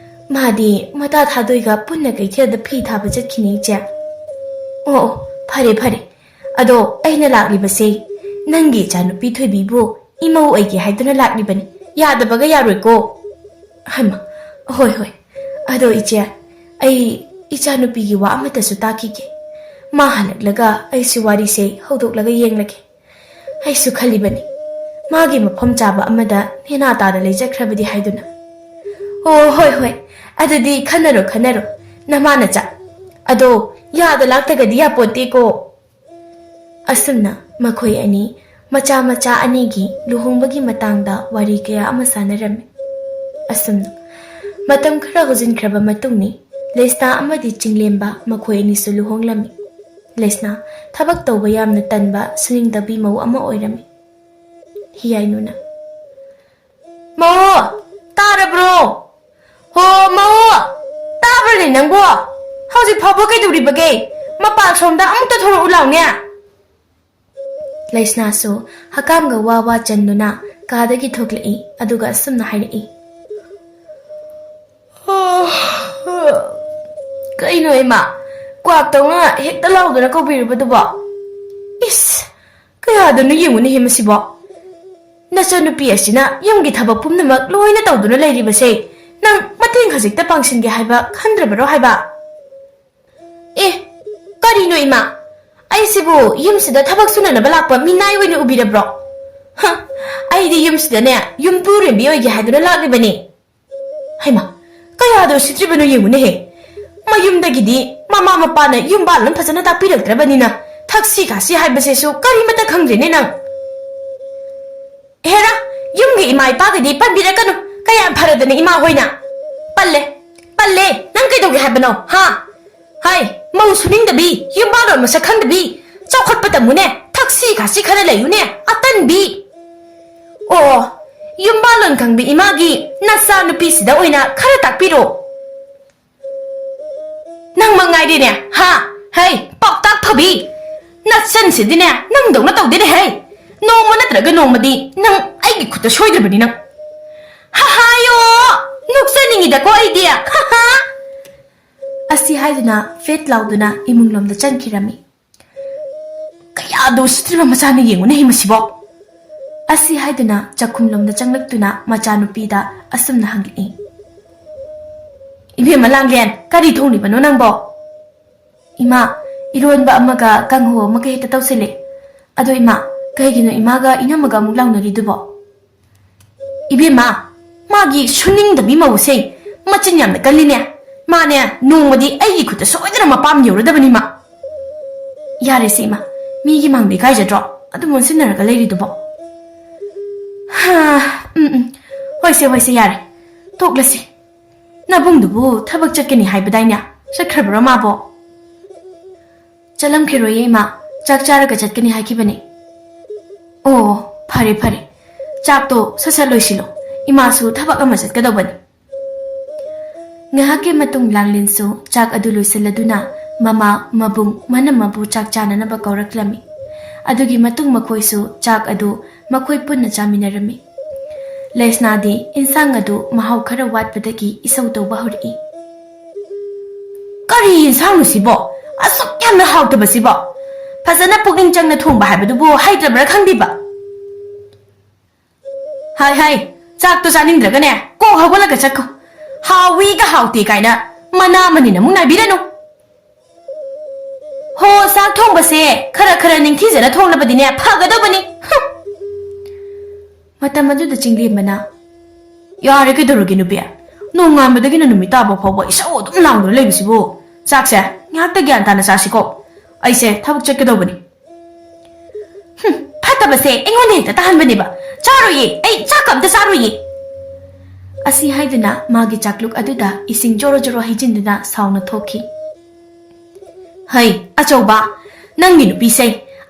ꯃꯥꯗꯤ ꯃꯇꯥ ꯊꯥꯗꯣꯏꯒ ꯄꯨꯟꯅ ꯀꯩꯊꯦꯜꯗ ꯐꯤ ꯊꯥꯕ ꯆꯠꯈꯤꯅꯤ, ꯏꯆꯦ꯫" "ꯑꯣ, ꯑꯣ, ꯐꯔꯦ, ꯐꯔꯦ꯫ ꯑꯗꯣ ꯑꯩꯅ ꯂꯥꯛꯂꯤꯕꯁꯦ ꯅꯪꯒꯤ ꯏꯆꯥꯅꯨꯄꯤ ꯊꯣꯏꯕꯤꯕꯨ ꯏꯃꯧ ꯑꯣꯏꯒꯦ ꯍꯥꯏꯗꯨꯅ ꯂꯥꯛꯂꯤꯕꯅꯤ꯫ ꯌꯥꯗꯕꯒ ꯌꯥꯔꯣꯏꯀꯣ꯫" "ꯍꯩꯃꯥ, ꯍꯣꯏ, ꯍꯣꯏ꯫ ꯑꯗꯣ ꯏꯆꯦ, ꯑꯩ ꯏꯆꯥꯅꯨꯄꯤꯒꯤ ꯋꯥ ꯑꯃꯇꯁꯨ ꯇꯥꯈꯤꯒꯦ꯫ ꯃꯥ ꯍꯜꯂꯛꯂꯒ ꯑꯩꯁꯨ ꯋꯥꯔꯤꯁꯦ ꯍꯧꯗꯣꯛꯂꯒ ꯌꯦꯡꯂꯒꯦ꯫ ꯑꯩꯁꯨ ꯈꯜꯂꯤꯕꯅꯤ, ꯃꯥꯒꯤ ꯃꯐꯝ ꯆꯥꯕ ꯑꯃꯗ ꯅꯦꯅꯥ ꯇꯥꯅ ꯂꯩꯖꯈ꯭ꯔꯕꯗꯤ ꯍꯥꯏꯗꯨꯅ꯫" "ꯑꯣ, ꯍꯣꯏ, ꯍꯣꯏ꯫ ꯑꯗꯨꯗꯤ ꯈꯟꯅꯔꯣ, ꯈꯟꯅꯔꯣ, ꯅꯃꯥꯅ ꯆꯥ꯫ ꯑꯗꯣ ꯌꯥꯗ ꯂꯥꯛꯇꯒꯗꯤ ꯌꯥꯄꯣꯟꯇꯦꯀꯣ꯫" ꯑꯁꯨꯝꯅ ꯃꯈꯣꯏ ꯑꯅꯤ ꯃꯆꯥ ꯃꯆꯥ ꯑꯅꯤꯒꯤ ꯂꯨꯍꯣꯡꯕꯒꯤ ꯃꯇꯥꯡꯗ ꯋꯥꯔꯤ ꯀꯌꯥ ꯑꯃ ꯁꯥꯟꯅꯔꯝꯃꯤ꯫ ꯑꯁꯨꯝꯅ ꯃꯇꯝ ꯈꯔ ꯍꯧꯖꯤꯟꯈ꯭ꯔꯕ ꯃꯇꯨꯡꯅꯤ, ꯂꯩꯁꯅꯥ ꯑꯃꯗꯤ ꯆꯤꯡꯂꯦꯝꯕ ꯃꯈꯣꯏ ꯑꯅꯤꯁꯨ ꯂꯨꯍꯣꯡꯂꯝꯃꯤ꯫ ꯂꯩꯁꯅꯥ ꯊꯕꯛ ꯇꯧꯕ ꯌꯥꯝꯅ ꯇꯟꯕ, ꯁꯨꯅꯤꯡꯗꯕꯤ ꯃꯧ ꯑꯃ ꯑꯣꯏꯔꯝꯃꯤ꯫ ꯍꯤꯌꯥꯏꯅꯨꯅ, "ꯃꯧ, ꯇꯥꯔꯕ꯭ꯔꯣ? ꯍꯣ, ꯃꯧ, ꯇꯥꯕ꯭ꯔꯅꯦ ꯅꯪꯕꯣ? ꯍꯧꯖꯤꯛ ꯐꯥꯎꯕ ꯀꯩꯗꯧꯔꯤꯕꯒꯦ? ꯃꯄꯥꯟ ꯁꯣꯝꯗ ꯑꯃꯨꯛꯇ ꯊꯣꯔꯛꯎ ꯂꯥꯎꯅꯦ꯫" ꯂꯩꯁꯅꯥꯁꯨ ꯍꯀꯥꯝꯒ ꯋꯥ ꯋꯥ ꯆꯟꯗꯨꯅ ꯀꯥꯗꯒꯤ ꯊꯣꯛꯂꯛꯏ, ꯑꯗꯨꯒ ꯑꯁꯨꯝꯅ ꯍꯥꯏꯔꯛꯏ, "ꯀꯩꯅꯣ ꯏꯃꯥ, ꯀ꯭ꯋꯥꯛꯇꯧꯅ ꯍꯦꯛꯇ ꯂꯥꯎꯗꯅ ꯀꯧꯕꯤꯔꯨꯕꯗꯨꯕꯣ? ꯏꯁ, ꯀꯌꯥꯗꯅꯣ ꯌꯦꯡꯉꯨꯅꯦꯍꯦ ꯃꯁꯤꯕꯣ꯫ ꯅꯆꯟꯅꯨꯄꯤ ꯑꯁꯤꯅ ꯌꯨꯝꯒꯤ ꯊꯕꯛ ꯄꯨꯝꯅꯃꯛ ꯂꯣꯏꯅ ꯇꯧꯗꯨꯅ ꯂꯩꯔꯤꯕꯁꯦ ꯅꯪ ꯃꯇꯦꯡ ꯈꯖꯤꯛꯇ ꯄꯥꯡꯁꯤꯟꯒꯦ ꯍꯥꯏꯕ ꯈꯟꯗ꯭ꯔꯕꯔꯣ ꯍꯥꯏꯕ?" "ꯑꯦ, ꯀꯔꯤꯅꯣ ꯏꯃꯥ? ꯑꯩꯁꯤꯕꯨ ꯌꯨꯝꯁꯤꯗ ꯊꯕꯛ ꯁꯨꯅꯅꯕ ꯂꯥꯛꯄ ꯃꯤꯅꯥꯏ ꯑꯣꯏꯅ ꯎꯕꯤꯔꯕ꯭ꯔꯣ? ꯍ, ꯑꯩꯗꯤ ꯌꯨꯝꯁꯤꯗꯅꯦ ꯌꯨꯝꯕꯨꯔꯦꯝꯕꯤ ꯑꯣꯏꯒꯦ ꯍꯥꯏꯗꯨꯅ ꯂꯥꯛꯂꯤꯕꯅꯤ꯫" "ꯍꯩꯃꯥ, ꯀꯩ ꯀꯌꯥꯗ ꯎꯁꯤꯠꯇ꯭ꯔꯤꯕꯅꯣ ꯌꯦꯡꯉꯨꯅꯦꯍꯦ꯫ ꯃꯌꯨꯝꯗꯒꯤꯗꯤ ꯃꯃꯥ ꯃꯄꯥꯅ ꯌꯨꯝ ꯄꯥꯜꯂꯝ ꯐꯖꯅ ꯇꯥꯛꯄꯤꯔꯛꯇ꯭ꯔꯕꯅꯤꯅ ꯊꯛꯁꯤ ꯈꯥꯁꯤ ꯍꯥꯏꯕꯁꯤꯁꯨ ꯀꯔꯤꯃꯠꯇ ꯈꯪꯗ꯭ꯔꯦꯅꯦ ꯅꯪ꯫ ꯍꯦꯔꯥ, ꯌꯨꯝꯒꯤ ꯏꯃꯥ ꯏꯄꯥꯒꯗꯤ ꯄꯟꯕꯤꯔꯛꯀꯅꯨ꯫ ꯀꯌꯥꯝ ꯐꯔꯗꯅ ꯏꯃꯥ ꯍꯣꯏꯅ꯫ ꯄꯜꯂꯦ, ꯄꯜꯂꯦ꯫ ꯅꯪ ꯀꯩꯗꯧꯒꯦ ꯍꯥꯏꯕꯅꯣ, ꯍꯥ? ꯍꯥꯏ, ꯃꯧ ꯁꯨꯅꯤꯡꯗꯕꯤ, ꯌꯨꯝ ꯄꯥꯜꯂꯣꯟ ꯃꯁꯛ ꯈꯪꯗꯕꯤ, ꯆꯥꯎꯈꯠꯄ ꯇꯝꯃꯨꯅꯦ, ꯊꯛꯁꯤ ꯈꯥꯁꯤ ꯈꯔ ꯂꯩꯌꯨꯅꯦ, ꯑꯇꯟꯕꯤ꯫ ꯑꯣ, ꯌꯨꯝ ꯄꯥꯜꯂꯣꯟ ꯈꯪꯕꯤ ꯏꯃꯥꯒꯤ ꯅꯆꯥ ꯅꯨꯄꯤꯁꯤꯗ ꯑꯣꯏꯅ ꯈꯔ ꯇꯥꯛꯄꯤꯔꯣ꯫ ꯅꯪ ꯃꯉꯥꯏꯔꯦꯅꯦ, ꯍꯥ? ꯍꯩ, ꯄꯥꯎꯇꯥꯛ ꯐꯕꯤ! ꯅꯆꯟꯁꯤꯗꯤꯅꯦ, ꯅꯪꯗꯧꯅ ꯇꯧꯗꯦꯅꯦ, ꯍꯩ! ꯅꯣꯡꯃ ꯅꯠꯇ꯭ꯔꯒ ꯅꯣꯡꯃꯗꯤ ꯅꯪ ꯑꯩꯒꯤ ꯈꯨꯠꯇ ꯁꯣꯏꯗ꯭ꯔꯕꯅꯤ ꯅꯪ꯫ ꯍꯥꯍꯥꯌꯣ! ꯅꯣꯛꯆꯅꯤꯡꯉꯤꯗꯀꯣ ꯑꯩꯗꯤ! ꯍꯥꯍꯥ! ꯑꯁꯤ ꯍꯥꯏꯗꯨꯅ ꯐꯦꯠ ꯂꯥꯎꯗꯨꯅ ꯏꯃꯨꯡꯂꯣꯝꯗ ꯆꯪꯈꯤꯔꯝꯃꯤ꯫ "ꯀꯌꯥꯗ ꯎꯁꯤꯠꯇ꯭ꯔꯤꯕ ꯃꯆꯥꯅ ꯌꯦꯡꯉꯨꯅꯦ ꯃꯁꯤꯕꯣ!" ꯑꯁꯤ ꯍꯥꯏꯗꯨꯅ ꯆꯥꯛꯈꯨꯝꯂꯣꯝꯗ ꯆꯪꯂꯛꯇꯨꯅ ꯃꯆꯥꯅꯨꯄꯤꯗ ꯑꯁꯨꯝꯅ ꯍꯪꯂꯛꯏ, "ꯏꯕꯦꯝꯃ ꯂꯥꯡꯂꯦꯟ, ꯀꯔꯤ ꯊꯣꯡꯂꯤꯕꯅꯣ ꯅꯪꯕꯣ?" "ꯏꯃꯥ, ꯏꯔꯣꯟꯕ ꯑꯃꯒ ꯀꯥꯡꯍꯧ ꯑꯃꯒ ꯍꯦꯛꯇ ꯇꯧꯁꯤꯜꯂꯦ꯫ ꯑꯗꯣ ꯏꯃꯥ, ꯀꯩꯒꯤꯅꯣ ꯏꯃꯥꯒ ꯏꯅꯝꯃꯒ ꯑꯃꯨꯛ ꯂꯥꯎꯅꯔꯤꯗꯨꯕꯣ?" "ꯏꯕꯦꯝꯃ, ꯃꯥꯒꯤ ꯁꯨꯅꯤꯡꯗꯕꯤ ꯃꯧꯁꯦ ꯃꯆꯤꯟ ꯌꯥꯝꯅ ꯀꯜꯂꯤꯅꯦ꯫ ꯃꯥꯅꯦ, ꯅꯣꯡꯃꯗꯤ ꯑꯩꯒꯤ ꯈꯨꯠꯇ ꯁꯣꯏꯗꯅ ꯃꯄꯥꯝ ꯌꯧꯔꯗꯕꯅꯤ ꯃꯥ꯫" "ꯌꯥꯔꯦꯁꯦ ꯏꯃꯥ, ꯃꯤꯒꯤ ꯃꯥꯡꯗ ꯏꯀꯥꯏꯖꯗ꯭ꯔꯣ ꯑꯗꯨꯝ ꯑꯣꯟꯁꯤꯟꯅꯔꯒ ꯂꯩꯔꯤꯗꯨꯕꯣ?" ꯍꯥ, ꯎꯝ, ꯎꯝ, ꯍꯣꯏꯁꯦ, ꯍꯣꯏꯁꯦ, ꯌꯥꯔꯦ, ꯇꯣꯛꯂꯁꯤ꯫ ꯅꯕꯨꯡꯗꯨꯕꯨ ꯊꯕꯛ ꯆꯠꯀꯅꯤ ꯍꯥꯏꯕꯗꯥꯏꯅꯦ? ꯆꯠꯈ꯭ꯔꯕ꯭ꯔꯣ ꯃꯥꯕꯣ? "ꯆꯠꯂꯝꯈꯤꯔꯣꯏꯌꯦ ꯏꯃꯥ, ꯆꯥꯛ ꯆꯥꯔꯒ ꯆꯠꯀꯅꯤ ꯍꯥꯏꯈꯤꯕꯅꯦ꯫" "ꯑꯣ, ꯐꯔꯦ ꯐꯔꯦ, ꯆꯥꯛꯇꯣ ꯁꯠ ꯁꯠ ꯂꯣꯏꯁꯤꯜꯂꯣ, ꯏꯃꯥꯁꯨ ꯊꯕꯛ ꯑꯃ ꯆꯠꯀꯗꯧꯕꯅꯤ꯫" ꯉꯥꯏꯍꯥꯛꯀꯤ ꯃꯇꯨꯡ ꯂꯥꯡꯂꯦꯟꯁꯨ ꯆꯥꯛ ꯑꯗꯨ ꯂꯣꯏꯁꯤꯜꯂꯗꯨꯅ ꯃꯃꯥ, ꯃꯕꯨꯡ, ꯃꯅꯝꯃꯕꯨ ꯆꯥꯛ ꯆꯥꯅꯅꯕ ꯀꯧꯔꯛꯂꯝꯃꯤ꯫ ꯑꯗꯨꯒꯤ ꯃꯇꯨꯡ ꯃꯈꯣꯏꯁꯨ ꯆꯥꯛ ꯑꯗꯨ ꯃꯈꯣꯏ ꯄꯨꯟꯅ ꯆꯥꯃꯤꯟꯅꯔꯝꯃꯤ꯫ ꯂꯩꯁꯅꯥꯗꯤ ꯏꯟꯁꯥꯡ ꯑꯗꯨ ꯃꯍꯥꯎ ꯈꯔ ꯋꯥꯠꯄꯗꯒꯤ ꯏꯁꯧ ꯇꯧꯕ ꯍꯧꯔꯛꯏ꯫ "ꯀꯔꯤ ꯏꯟꯁꯥꯡꯅꯣ ꯁꯤꯕꯣ? ꯑꯁꯨꯛ ꯌꯥꯝꯅ ꯍꯥꯎꯇꯕꯁꯤꯕꯣ? ꯐꯖꯅ ꯄꯨꯛꯅꯤꯡ ꯆꯪꯅ ꯊꯣꯡꯕ ꯍꯥꯏꯕꯗꯨꯕꯨ ꯍꯩꯇ꯭ꯔꯕ꯭ꯔꯥ ꯈꯪꯗꯦꯕ?" "ꯍꯥꯏ ꯍꯥꯏ, ꯆꯥꯛꯇꯣ ꯆꯥꯅꯤꯡꯗ꯭ꯔꯒꯅꯦ ꯀꯣꯛ ꯍꯧꯒꯠꯂꯒ ꯆꯠꯈꯣ꯫ ꯍꯥꯎꯋꯤꯒ ꯍꯥꯎꯇꯦ ꯀꯥꯏꯅ ꯃꯅꯥ ꯃꯅꯤꯟ ꯑꯃꯨꯛ ꯅꯥꯏꯕꯤꯔꯅꯨ꯫ ꯍꯣ, ꯆꯥꯛ ꯊꯣꯡꯕꯁꯦ ꯈꯔ ꯈꯔ ꯅꯤꯡꯊꯤꯖꯅ ꯊꯣꯡꯂꯕꯗꯤꯅꯦ ꯐꯒꯗꯧꯕꯅꯤ꯫" ꯍꯨꯝ꯫ ꯃꯇꯝ ꯑꯗꯨꯗ ꯆꯤꯡꯂꯦꯝꯕꯅ, "ꯌꯥꯔꯦ, ꯀꯩꯗꯧꯔꯒꯦ ꯅꯨꯄꯤ? ꯅꯣꯡꯉꯥꯟꯕꯗꯒꯤꯅ ꯅꯨꯃꯤꯠ ꯇꯥꯕ ꯐꯥꯎꯕ ꯏꯁꯧ ꯑꯗꯨꯝ ꯂꯥꯡꯗꯨꯅ ꯂꯩꯕꯁꯤꯕꯨ? ꯆꯥꯛꯁꯦ ꯉꯥꯏꯍꯥꯛꯇ ꯒ꯭ꯌꯥꯟ ꯇꯥꯅ ꯆꯥꯁꯤꯀꯣ꯫ ꯑꯩꯁꯦ ꯊꯕꯛ ꯆꯠꯀꯗꯧꯕꯅꯤ꯫ ꯍꯨꯝ, ꯐꯠꯇꯕꯁꯦ ꯑꯩꯉꯣꯟꯗ ꯍꯦꯛꯇ ꯇꯥꯍꯟꯕꯅꯦꯕ꯫ ꯆꯥꯔꯣꯏꯌꯦ, ꯑꯩ ꯆꯥꯛꯀ ꯑꯝꯇ ꯆꯥꯔꯣꯏꯌꯦ꯫ ꯑꯁꯤ ꯍꯥꯏꯗꯨꯅ ꯃꯥꯒꯤ ꯆꯥꯛꯂꯨꯛ ꯑꯗꯨꯗ ꯏꯁꯤꯡ ꯖꯣꯔꯣ ꯖꯣꯔꯣ ꯍꯩꯖꯤꯟꯗꯨꯅ ꯁꯥꯎꯅ ꯊꯣꯛꯈꯤ꯫ ꯍꯩ, ꯑꯆꯧꯕ, ꯅꯪꯒꯤ ꯅꯨꯄꯤꯁꯦ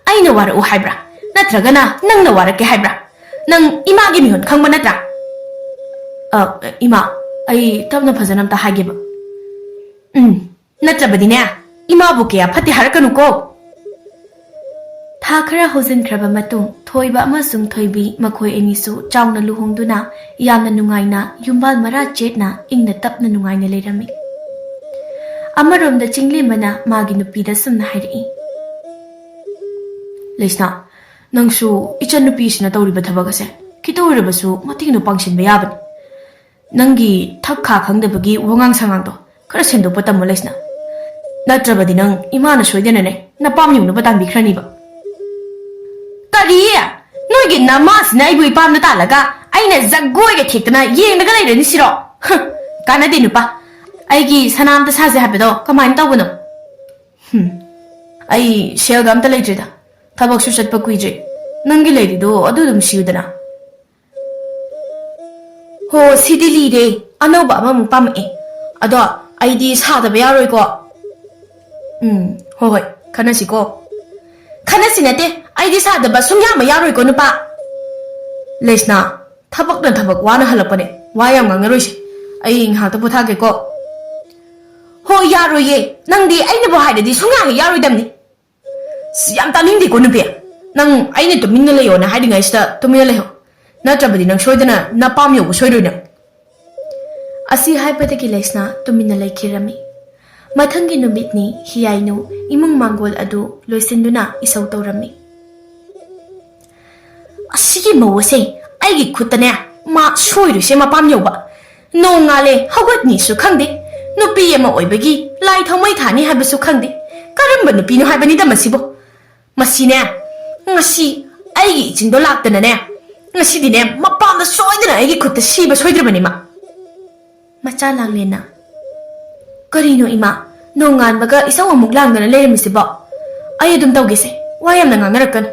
ꯑꯩꯅ ꯋꯥꯔꯛꯎ ꯍꯥꯏꯕ꯭ꯔꯥ? ꯅꯠꯇ꯭ꯔꯒꯅ ꯅꯪꯅ ꯋꯥꯔꯛꯀꯦ ꯍꯥꯏꯕ꯭ꯔꯥ? ꯅꯪ ꯏꯃꯥꯒꯤ ꯃꯤꯍꯨꯟ ꯈꯪꯕ ꯅꯠꯇ꯭ꯔꯥ? ꯑ, ꯏꯃꯥ, ꯑꯩ ꯇꯞꯅ ꯐꯖꯅ ꯑꯝꯇ ꯍꯥꯏꯒꯦꯕ꯫ ꯎꯝ, ꯅꯠꯇ꯭ꯔꯕꯗꯤꯅꯦ, ꯏꯃꯥꯕꯨ ꯀꯌꯥ ꯐꯠꯇꯦ ꯍꯥꯏꯔꯛꯀꯅꯨꯀꯣ꯫ ꯊꯥ ꯈꯔ ꯍꯧꯖꯤꯟꯈ꯭ꯔꯕ ꯃꯇꯨꯡ, ꯊꯣꯏꯕ ꯑꯃꯁꯨꯡ ꯊꯣꯏꯕꯤ ꯃꯈꯣꯏ ꯑꯅꯤꯁꯨ ꯆꯥꯎꯅ ꯂꯨꯍꯣꯡꯗꯨꯅ ꯌꯥꯝꯅ ꯅꯨꯡꯉꯥꯏꯅ, ꯌꯨꯝꯕꯥꯜ ꯃꯔꯥ ꯆꯦꯠꯅ, ꯏꯪꯅ ꯇꯞꯅ ꯅꯨꯡꯉꯥꯏꯅ ꯂꯩꯔꯝꯃꯤ꯫ ꯑꯃꯔꯣꯝꯗ ꯆꯤꯡꯂꯦꯝꯕꯅ ꯃꯥꯒꯤ ꯅꯨꯄꯤꯗ ꯁꯨꯝꯅ ꯍꯥꯏꯔꯛꯏ꯫ ꯂꯩꯁꯅꯥ, ꯅꯪꯁꯨ ꯏꯆꯟꯅꯨꯄꯤꯁꯤꯅ ꯇꯧꯔꯤꯕ ꯊꯕꯛ ꯑꯁꯦ ꯈꯤꯇ ꯑꯣꯏꯔꯕꯁꯨ ꯃꯇꯦꯡꯗꯣ ꯄꯥꯡꯁꯤꯟꯕ ꯌꯥꯕꯅꯤ꯫ ꯅꯪꯒꯤ ꯊꯛ ꯈꯥ ꯈꯪꯗꯕꯒꯤ ꯋꯥꯉꯥꯡ ꯁꯉꯥꯡꯗꯣ ꯈꯔ ꯁꯦꯝꯗꯣꯛꯄ ꯇꯝꯃꯨ ꯂꯩꯁꯅꯥ꯫ ꯅꯠꯇ꯭ꯔꯕꯗꯤ ꯅꯪ ꯏꯃꯥꯅ ꯁꯣꯏꯗꯅꯅꯦ ꯅꯄꯥꯝ ꯌꯧꯅꯕ ꯇꯥꯟꯕꯤꯈ꯭ꯔꯅꯤꯕ꯫ ꯀꯔꯤ? ꯅꯣꯏꯒꯤ ꯅꯃꯥꯁꯤꯅ ꯑꯩꯕꯨ ꯏꯄꯥꯝꯗ ꯇꯥꯜꯂꯒ ꯑꯩꯅ ꯖꯒꯣꯏꯒ ꯊꯦꯛꯇꯅ ꯌꯦꯡꯂꯒ ꯂꯩꯔꯅꯤ ꯁꯤꯔꯣ? ꯍꯨꯝ, ꯀꯥꯟꯅꯗꯦ ꯅꯨꯄꯥ꯫ ꯑꯩꯒꯤ ꯁꯅꯥ ꯑꯝꯇ ꯁꯥꯁꯦ ꯍꯥꯏꯕꯗꯣ ꯀꯃꯥꯏꯅ ꯇꯧꯕꯅꯣ? ꯍꯨꯝ, ꯑꯩ ꯁꯦꯜꯒ ꯑꯝꯇ ꯂꯩꯇ꯭ꯔꯤꯗ꯫ ꯊꯕꯛꯁꯨ ꯆꯠꯄ ꯀꯨꯏꯗ꯭ꯔꯤ꯫ ꯅꯪꯒꯤ ꯂꯩꯔꯤꯗꯣ ꯑꯗꯨ ꯑꯗꯨꯝ ꯁꯤꯌꯨꯗꯅ꯫ ꯍꯣ, ꯁꯤꯗꯤ ꯂꯤꯔꯦ꯫ ꯑꯅꯧꯕ ꯑꯃꯃꯨꯛ ꯄꯥꯝꯃꯛꯑꯦ꯫ ꯑꯗꯣ ꯑꯩꯗꯤ ꯁꯥꯗꯕ ꯌꯥꯔꯣꯏꯀꯣ꯫ ꯎꯝ, ꯍꯣꯏ, ꯍꯣꯏ, ꯈꯟꯅꯁꯤꯀꯣ꯫ ꯈꯟꯅꯁꯤ ꯅꯠꯇꯦ, ꯑꯩꯗꯤ ꯁꯥꯗꯕ ꯁꯨꯡꯌꯥꯃꯛ ꯌꯥꯔꯣꯏꯀꯣ, ꯅꯨꯄꯥ꯫ ꯂꯩꯁꯅꯥ, ꯊꯕꯛꯅ ꯊꯕꯛ ꯋꯥꯅ ꯍꯜꯂꯛꯄꯅꯦ꯫ ꯋꯥ ꯌꯥꯝ ꯉꯥꯡꯅꯔꯣꯏꯁꯦ꯫ ꯑꯩ ꯉꯥꯏꯍꯥꯛꯇ ꯄꯣꯊꯥꯒꯦꯀꯣ꯫ ꯍꯣ, ꯌꯥꯔꯣꯏꯌꯦ꯫ ꯅꯪꯗꯤ ꯑꯩꯅꯕꯨ ꯍꯥꯏꯔꯗꯤ ꯁꯨꯡꯌꯥ ꯍꯦꯛ ꯌꯥꯔꯣꯏꯗꯕꯅꯤ꯫ ꯁꯤ ꯌꯥꯝ ꯇꯥꯅꯤꯡꯗꯦꯀꯣ, ꯅꯨꯄꯤ꯫ ꯅꯪ ꯑꯩꯅ ꯇꯨꯃꯤꯟꯅ ꯂꯩꯌꯣꯅ ꯍꯥꯏꯔꯤꯉꯩꯁꯤꯗ ꯇꯨꯃꯤꯟꯅ ꯂꯩꯍꯧ꯫ ꯅꯠꯇ꯭ꯔꯕꯗꯤ ꯅꯪ ꯁꯣꯏꯗꯅ ꯅꯄꯥꯝ ꯌꯧꯕ ꯁꯣꯏꯔꯣꯏ ꯅꯪ꯫ ꯑꯁꯤ ꯍꯥꯏꯕꯗꯒꯤ ꯂꯩꯁꯅꯥ ꯇꯨꯃꯤꯟꯅ ꯂꯩꯈꯤꯔꯝꯃꯤ꯫ ꯃꯊꯪꯒꯤ ꯅꯨꯃꯤꯠꯅꯤ ꯍꯤꯌꯥꯏꯅꯨ ꯏꯃꯨꯡ ꯃꯥꯡꯒꯣꯜ ꯑꯗꯨ ꯂꯣꯏꯁꯤꯟꯗꯨꯅ ꯏꯁꯧ ꯇꯧꯔꯝꯃꯤ꯫ ꯑꯁꯤꯒꯤ ꯃꯧ ꯑꯁꯦ ꯑꯩꯒꯤ ꯈꯨꯠꯇꯅꯦ, ꯃꯥ ꯁꯣꯏꯔꯣꯏꯁꯦ ꯃꯄꯥꯝ ꯌꯧꯕ꯫ ꯅꯣꯡꯉꯥꯜꯂꯦ ꯍꯧꯒꯠꯅꯤꯁꯨ ꯈꯪꯗꯦ, ꯅꯨꯄꯤ ꯑꯃ ꯑꯣꯏꯕꯒꯤ ꯂꯥꯏ ꯊꯥꯎꯃꯩ ꯊꯥꯅꯤ ꯍꯥꯏꯕꯁꯨ ꯈꯪꯗꯦ꯫ ꯀꯔꯝꯕ ꯅꯨꯄꯤꯅꯣ ꯍꯥꯏꯕꯅꯤꯗ ꯃꯁꯤꯕꯨ? ꯃꯁꯤꯅꯦ, ꯉꯁꯤ ꯑꯩꯒꯤ ꯏꯆꯤꯟꯗꯣ ꯂꯥꯛꯇꯅꯅꯦ, ꯉꯁꯤꯗꯤꯅꯦ ꯃꯄꯥꯝꯗ ꯁꯣꯏꯗꯅ ꯑꯩꯒꯤ ꯈꯨꯠꯇ ꯁꯤꯕ ꯁꯣꯏꯗ꯭ꯔꯕꯅꯤ ꯃꯥ꯫ ꯃꯆꯥ ꯂꯥꯡꯂꯦꯟꯅ, "ꯀꯔꯤꯅꯣ ꯏꯃꯥ, ꯅꯣꯡꯉꯥꯟꯕꯒ ꯏꯁꯧ ꯑꯃꯨꯛ ꯂꯥꯡꯗꯅ ꯂꯩꯔꯝꯃꯤꯁꯤꯕꯣ? ꯑꯩ ꯑꯗꯨꯝ ꯇꯧꯒꯦꯁꯦ, ꯋꯥ ꯌꯥꯝꯅ ꯉꯥꯡꯅꯔꯛꯀꯅꯨ꯫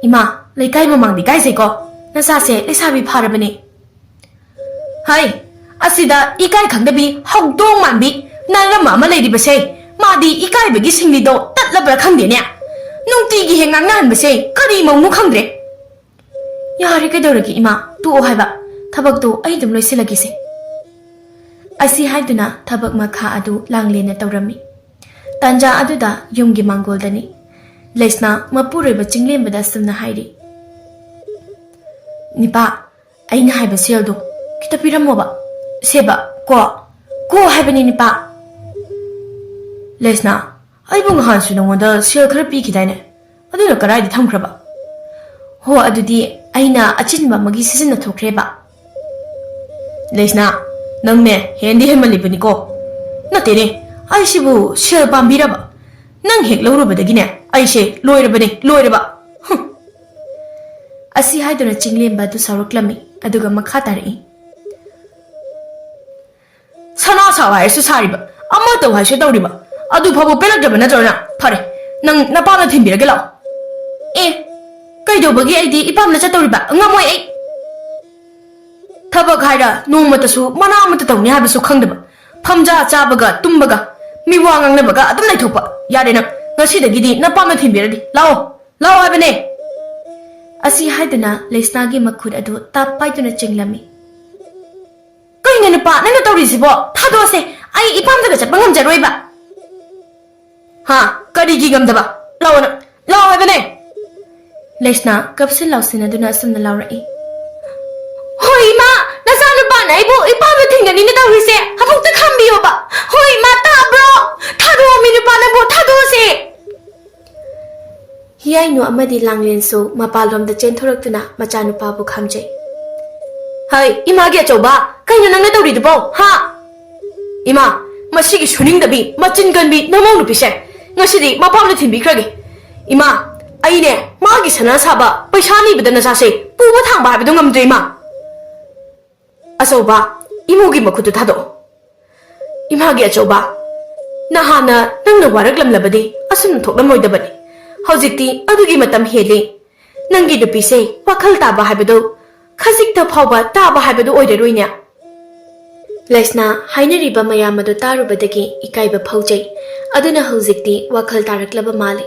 ꯏꯃꯥ, ꯂꯩꯀꯥꯏ ꯃꯃꯥꯡꯗ ꯏꯀꯥꯏꯖꯩꯀꯣ, ꯅꯆꯥꯁꯦ ꯂꯩꯁꯥꯕꯤ ꯐꯥꯔꯕꯅꯦ꯫" "ꯍꯩ, ꯑꯁꯤꯗ ꯏꯀꯥꯏ ꯈꯪꯗꯕꯤ ꯍꯧꯗꯣꯡ ꯃꯥꯟꯕꯤ ꯅꯥꯏꯔꯝꯕ ꯑꯃ ꯂꯩꯔꯤꯕꯁꯦ, ꯃꯥꯗꯤ ꯏꯀꯥꯏꯕꯒꯤ ꯁꯤꯡꯂꯤꯗꯣ ꯇꯠꯂꯕ꯭ꯔꯥ ꯈꯪꯗꯦꯅꯦ꯫ ꯅꯨꯡꯇꯤꯒꯤ ꯍꯦꯛ ꯉꯥꯡꯅꯍꯟꯕꯁꯦ ꯀꯔꯤ ꯃꯧꯅꯣ ꯈꯪꯗ꯭ꯔꯦ꯫" "ꯌꯥꯔꯦ, ꯀꯩꯗꯧꯔꯒꯦ ꯏꯃꯥ, ꯇꯣꯛꯑꯣ ꯍꯥꯏꯕ, ꯊꯕꯛꯇꯣ ꯑꯩ ꯑꯗꯨꯝ ꯂꯣꯏꯁꯤꯜꯂꯒꯦꯁꯦ꯫" ꯑꯁꯤ ꯍꯥꯏꯗꯨꯅ ꯊꯕꯛ ꯃꯈꯥ ꯑꯗꯨ ꯂꯥꯡꯂꯦꯟꯅ ꯇꯧꯔꯝꯃꯤ꯫ ꯇꯥꯟꯖꯥ ꯑꯗꯨꯗ ꯌꯨꯝꯒꯤ ꯃꯥꯡꯒꯣꯜꯗꯅꯤ꯫ ꯂꯩꯁꯅꯥ ꯃꯄꯨꯔꯣꯏꯕ ꯆꯤꯡꯂꯦꯝꯕꯗ ꯑꯁꯨꯝꯅ ꯍꯥꯏꯔꯤ, "ꯅꯤꯄꯥ, ꯑꯩꯅ ꯍꯥꯏꯕ ꯁꯦꯜꯗꯣ ꯈꯤꯇ ꯄꯤꯔꯝꯃꯣꯕ꯫ ꯁꯦꯕ, ꯀꯣ, ꯀꯣ ꯍꯥꯏꯕꯅꯤ ꯅꯤꯄꯥ꯫" "ꯂꯩꯁꯅꯥ, ꯑꯩꯕꯨ ꯅꯍꯥꯟꯁꯨ ꯅꯉꯣꯟꯗ ꯁꯦꯜ ꯈꯔ ꯄꯤꯈꯤꯗꯥꯏꯅꯦ? ꯑꯗꯨꯅ ꯀꯗꯥꯏꯗ ꯊꯝꯈ꯭ꯔꯕ?" "ꯍꯣ, ꯑꯗꯨꯗꯤ ꯑꯩꯅ ꯑꯆꯤꯟꯕ ꯑꯃꯒꯤ ꯁꯤꯖꯤꯟꯅꯊꯣꯛꯈ꯭ꯔꯦꯕ꯫" "ꯂꯩꯁꯅꯥ, ꯅꯪꯅꯦ ꯍꯦꯟꯗꯤ ꯍꯦꯟꯃꯜꯂꯤꯕꯅꯤꯀꯣ꯫ ꯅꯠꯇꯦꯅꯦ, ꯑꯩꯁꯤꯕꯨ ꯁꯦꯜ ꯄꯥꯝꯕꯤꯔꯕ? ꯅꯪ ꯍꯦꯛ ꯂꯧꯔꯨꯕꯗꯒꯤꯅꯦ ꯑꯩꯁꯦ ꯂꯣꯏꯔꯕꯅꯦ, ꯂꯣꯏꯔꯕ꯫" ꯍꯨꯝ꯫ ꯑꯁꯤ ꯍꯥꯏꯗꯨꯅ ꯆꯤꯡꯂꯦꯝꯕ ꯑꯗꯨ ꯁꯥꯎꯔꯛꯂꯝꯃꯤ, ꯑꯗꯨꯒ ꯃꯈꯥ ꯇꯥꯔꯛꯏ, "ꯁꯅꯥ ꯁꯥꯎ ꯍꯥꯏꯔꯁꯨ ꯁꯥꯔꯤꯕ, ꯑꯃ ꯇꯧ ꯍꯥꯏꯔꯁꯨ ꯇꯧꯔꯤꯕ, ꯑꯗꯨ ꯐꯥꯎꯕ ꯄꯦꯜꯂꯛꯇ꯭ꯔꯕ ꯅꯠꯇ꯭ꯔꯣ ꯅꯪ? ꯐꯔꯦ, ꯅꯪ ꯅꯄꯥꯝꯅ ꯊꯤꯟꯕꯤꯔꯒꯦ ꯂꯥꯛꯑꯣ꯫" "ꯑꯦ, ꯀꯩꯗꯧꯕꯒꯤ ꯑꯩꯗꯤ ꯏꯄꯥꯝꯅ ꯆꯠꯇꯧꯔꯤꯕ? ꯉꯝꯃꯣꯏ ꯑꯩ꯫ ꯊꯕꯛ ꯍꯥꯏꯔ ꯅꯣꯡꯃꯇꯁꯨ ꯃꯅꯥ ꯑꯃꯠꯇ ꯇꯧꯅꯤ ꯍꯥꯏꯕꯁꯨ ꯈꯪꯗꯕ, ꯐꯝꯖꯥ ꯆꯥꯕꯒ ꯇꯨꯝꯕꯒ, ꯃꯤꯋꯥ ꯉꯥꯡꯅꯕꯒ ꯑꯗꯨꯝ ꯂꯩꯊꯣꯛꯄ꯫ ꯌꯥꯔꯦ ꯅꯪ, ꯉꯁꯤꯗꯒꯤꯗꯤ ꯅꯄꯥꯝꯅ ꯊꯤꯟꯕꯤꯔꯗꯤ꯫ ꯂꯥꯛꯑꯣ, ꯂꯥꯛꯑꯣ ꯍꯥꯏꯕꯅꯦ꯫" ꯑꯁꯤ ꯍꯥꯏꯗꯨꯅ ꯂꯩꯁꯅꯥꯒꯤ ꯃꯈꯨꯠ ꯑꯗꯨ ꯇꯥꯞ ꯄꯥꯏꯗꯨꯅ ꯆꯤꯡꯂꯝꯃꯤ꯫ "ꯀꯩꯅꯣ ꯅꯨꯄꯥ, ꯅꯪꯅ ꯇꯧꯔꯤꯁꯤꯕꯣ? ꯊꯥꯗꯣꯛꯑꯁꯦ, ꯑꯩ ꯏꯄꯥꯝꯗꯒ ꯆꯠꯄ ꯉꯝꯖꯔꯣꯏꯕ꯫" "ꯍꯥ? ꯀꯔꯤꯒꯤ ꯉꯝꯗꯕ? ꯂꯥꯛꯑꯣ ꯅꯪ, ꯂꯥꯛꯑꯣ ꯍꯥꯏꯕꯅꯦ!" ꯂꯩꯁꯅꯥ ꯀꯞꯁꯤꯟ ꯂꯥꯎꯁꯤꯟꯅꯗꯨꯅ ꯑꯁꯨꯝꯅ ꯂꯥꯎꯔꯛꯏ꯫ "ꯍꯣꯏ ꯏꯃꯥ, ꯅꯆꯥꯅꯨꯄꯥꯅ ꯑꯩꯕꯨ ꯏꯄꯥꯝꯗ ꯊꯤꯡꯒꯅꯤꯅ ꯇꯧꯔꯤꯁꯦ ꯑꯃꯨꯛꯇ ꯈꯪꯕꯤꯌꯣꯕ꯫ ꯍꯣꯏ ꯏꯃꯥ, ꯇꯥꯕ꯭ꯔꯣ? ꯊꯥꯗꯣꯛꯑꯣ ꯃꯤ ꯅꯨꯄꯥ ꯅꯪꯕꯨ, ꯊꯥꯗꯣꯛꯑꯁꯦ!" ꯍꯤꯌꯥꯏꯅꯨ ꯑꯃꯗꯤ ꯂꯥꯡꯂꯦꯟꯁꯨ ꯃꯄꯥꯟꯂꯣꯝꯗ ꯆꯦꯟꯊꯣꯔꯛꯇꯨꯅ ꯃꯆꯥꯅꯨꯄꯥꯕꯨ ꯈꯥꯝꯖꯩ꯫ "ꯍꯩ, ꯏꯃꯥꯒꯤ ꯑꯆꯧꯕ, ꯀꯩꯅꯣ ꯅꯪꯅ ꯇꯧꯔꯤꯗꯨꯕꯣ, ꯍꯥ? ꯏꯃꯥ, ꯃꯁꯤꯒꯤ ꯁꯨꯅꯤꯡꯗꯕꯤ, ꯃꯆꯤꯟ ꯀꯟꯕꯤ ꯅꯃꯧ ꯅꯨꯄꯤꯁꯦ ꯉꯁꯤꯗꯤ ꯃꯄꯥꯝꯗ ꯊꯤꯟꯕꯤꯈ꯭ꯔꯒꯦ꯫ ꯏꯃꯥ, ꯑꯩꯅꯦ ꯃꯥꯒꯤ ꯁꯅꯥ ꯁꯥꯕ ꯄꯩꯁꯥ ꯅꯤꯕꯗ ꯅꯆꯥꯁꯦ ꯄꯨꯕ ꯊꯥꯡꯕ ꯍꯥꯏꯕꯗꯣ ꯉꯝꯗ꯭ꯔꯦ ꯏꯃꯥ꯫" "ꯑꯆꯧꯕ, ꯏꯃꯧꯒꯤ ꯃꯈꯨꯠꯇꯨ ꯊꯥꯗꯣꯛꯑꯣ꯫ ꯏꯃꯥꯒꯤ ꯑꯆꯧꯕ, ꯅꯍꯥꯟꯅ ꯅꯪꯅ ꯋꯥꯔꯛꯂꯝꯂꯕꯗꯤ ꯑꯁꯨꯝꯅ ꯊꯣꯛꯂꯝꯂꯣꯏꯗꯕꯅꯤ꯫ ꯍꯧꯖꯤꯛꯇꯤ ꯑꯗꯨꯒꯤ ꯃꯇꯝ ꯍꯦꯜꯂꯤ꯫ ꯅꯪꯒꯤ ꯅꯨꯄꯤꯁꯦ ꯋꯥꯈꯜ ꯇꯥꯕ ꯍꯥꯏꯕꯗꯨ, ꯈꯖꯤꯛꯇ ꯐꯥꯎꯕ ꯇꯥꯕ ꯍꯥꯏꯕꯗꯨ ꯑꯣꯏꯔꯔꯣꯏꯅꯦ꯫ ꯂꯩꯁꯅꯥ ꯍꯥꯏꯅꯔꯤꯕ ꯃꯌꯥꯝ ꯑꯗꯨ ꯇꯥꯔꯨꯕꯗꯒꯤ ꯏꯀꯥꯏꯕ ꯐꯥꯎꯖꯩ꯫ ꯑꯗꯨꯅ ꯍꯧꯖꯤꯛꯇꯤ ꯋꯥꯈꯜ ꯇꯥꯔꯛꯂꯕ ꯃꯥꯜꯂꯤ꯫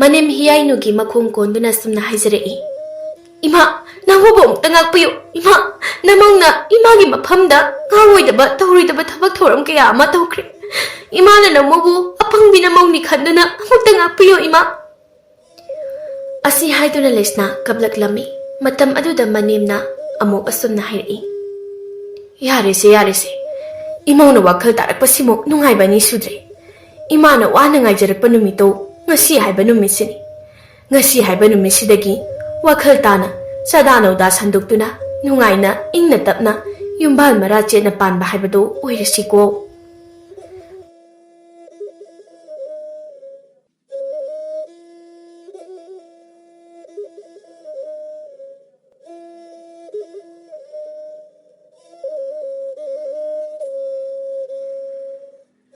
ꯃꯅꯦꯝ ꯍꯤꯌꯥꯏꯅꯨꯒꯤ ꯃꯈꯣꯡ ꯀꯣꯟꯗꯨꯅ ꯁꯨꯝꯅ ꯍꯥꯏꯖꯔꯛꯏ, "ꯏꯃꯥ, ꯅꯪꯕꯨ ꯑꯃꯨꯛꯇ ꯉꯥꯛꯄꯤꯌꯨ꯫ ꯏꯃꯥ, ꯅꯃꯧꯅ ꯏꯃꯥꯒꯤ ꯃꯐꯝꯗ ꯉꯥꯡꯉꯣꯏꯗꯕ, ꯇꯧꯔꯣꯏꯗꯕ ꯊꯕꯛ ꯊꯧꯔꯝ ꯀꯌꯥ ꯑꯃ ꯇꯧꯈ꯭ꯔꯦ꯫ ꯏꯃꯥꯅ ꯅꯃꯧꯕꯨ ꯑꯄꯪꯕꯤ ꯅꯃꯧꯅꯤ ꯈꯟꯗꯨꯅ ꯑꯃꯨꯛꯇ ꯉꯥꯛꯄꯤꯌꯨ, ꯏꯃꯥ꯫" ꯑꯁꯤ ꯍꯥꯏꯗꯨꯅ ꯂꯩꯁꯅꯥ ꯀꯞꯂꯛꯂꯝꯃꯤ꯫ ꯃꯇꯝ ꯑꯗꯨꯗ ꯃꯅꯦꯝꯅ ꯑꯃꯨꯛ ꯑꯁꯨꯝꯅ ꯍꯥꯏꯔꯛꯏ, "ꯌꯥꯔꯦꯁꯦ, ꯌꯥꯔꯦꯁꯦ꯫ ꯏꯃꯧꯅ ꯋꯥꯈꯜ ꯇꯥꯔꯛꯄꯁꯤꯃꯨꯛ ꯅꯨꯡꯉꯥꯏꯕ ꯑꯅꯤ ꯁꯨꯗ꯭ꯔꯦ꯫ ꯏꯃꯥꯅ ꯋꯥꯅ ꯉꯥꯏꯖꯔꯛꯄ ꯅꯨꯃꯤꯠꯇꯣ ꯉꯁꯤ ꯍꯥꯏꯕ ꯅꯨꯃꯤꯠꯁꯤꯅꯤ꯫ ꯉꯁꯤ ꯍꯥꯏꯕ ꯅꯨꯃꯤꯠꯁꯤꯗꯒꯤ ꯋꯥꯈꯜ ꯇꯥꯅ ꯆꯥꯗꯥ ꯅꯧꯗꯥ ꯁꯟꯗꯣꯛꯇꯨꯅ ꯅꯨꯡꯉꯥꯏꯅ ꯏꯪꯅ ꯇꯞꯅ ꯌꯨꯝꯕꯥꯜ ꯃꯔꯥ ꯆꯦꯠꯅ ꯄꯥꯟꯕ ꯍꯥꯏꯕꯗꯨ ꯑꯣꯏꯔꯁꯤꯀꯣ꯫"